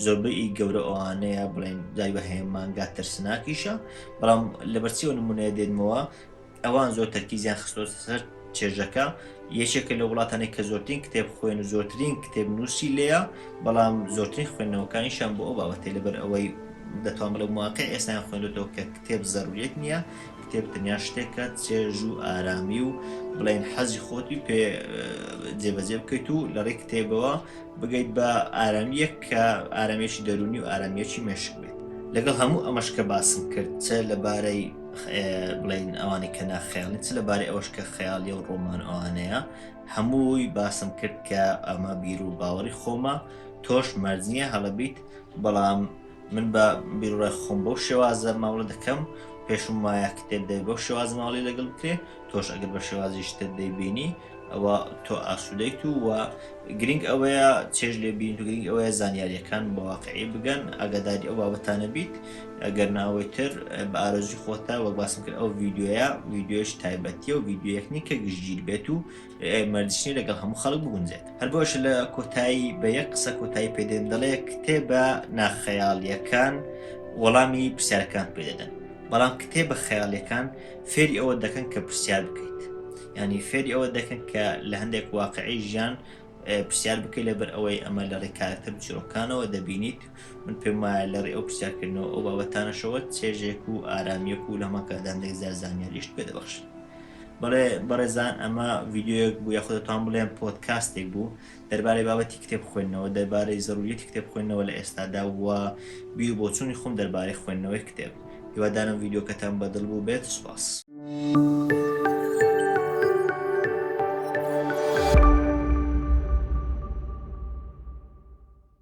A: زۆربەی ئی گەورە ئەوانەیە بڵێن جاری بە هەیە مانگا ترسناکیشە بەڵام لەبەرچیەوە نمونەیە دێنمەوە ئەوان زۆر تەرکیزیان خستۆتە سەر چێژەکە یەکێکە لە وڵاتانێک کە زۆرترین کتێب خوێن و زۆرترین کتێب نووسی لێیە بەڵام زۆرترین خوێندنەوەکانیشان بۆ ئەو بابەتەی لەبەر ئەوەی دەتوان بڵێم واقع ئێستایان خوێندۆتەوە کە کتێب زەروریەت نییە کتێب تەنیا شتێکە چێژ و ئارامی و بڵێن حەزی خۆتی پێ جێبەجێ بکەیت و لە ڕێی کتێبەوە بگەیت بە ئارامییەک کە ئارامیەکی دەروونی و ئارامیەکی مێشک بێت لەگەڵ هەموو ئەمەش کە باسم کرد چ لەبارەی بڵێن ئەوانەی کە ناخەیاڵین چ لەبارەی ئەوەش کە خەیاڵیە و ڕۆمان ئەوانەیە هەمووی باسم کرد کە ئەمە بیر و باوەڕی خۆمە تۆش مەرج نییە هەڵە بیت بەڵام من بە بیرڕای خۆم بەو شێوازە ماوڵە دەکەم پێشم وایە کتێب دەبێت بەو شێواز ماڵی لەگەڵ بکرێ تۆش ئەگەر بە شێوازی شتر دەیبینی ئەوە تۆ ئاسوودەیت و و گرنگ ئەوەیە چێژ لێ بینیت و گرنگ ئەوەیە زانیاریەکان بە واقعی بگەن ئاگاداری ئەو بابەتانە بیت ئەگەر ناوەی تر بە ئارەزوی خۆتە وەک باسم کرد ئەو ڤیدیۆیە ڤیدیۆش تایبەتیە و ڤیدیۆیەک نییە کە گشتگیر بێت و مەرجش نییە لەگەڵ هەموو خەڵک بگونجێت هەر بۆش لە کۆتایی بە یەک قسە کۆتایی پێدێن دەڵێ کتێبە ناخەیاڵیەکان وەڵامی پرسیارەکان پێدەدەن بەڵام کتێبە خەیاڵیەکان فێری ئەوە دەکەن کە پرسیار بکەیت ینی فێری ئەوە دەکەن کە لە هەندێک واقعی ژیان پرسیار بکەیت لەبەر ئەوەی ئەمە لە ڕێی کارەکتەر چیرۆکانەوە دەبینیت من پێم وایە لە ڕێی ئەو پرسیارکردنەوە ئەو بابەتانەشەوە چێژێک و ئارامیەک و لە هەمان کاتدا هەندێک زار زانیاریشت پێ دەبەخشن بەڵێ بەڕێزان ئەمە ڤیدیۆیەک بوو یاخود دەتوان بڵێم پۆدکاستێک بوو دەربارەی بابەتی کتێب خوێندنەوە دەربارەی زەروریەتی کتێب خوێندنەوە لە ئێستادا و بیر و بۆچوونی خۆم دەربارەی خوێندنەوەی کتێب هیوادارم ڤیدیۆکەتان بەدڵ بوو بێت سوپاس.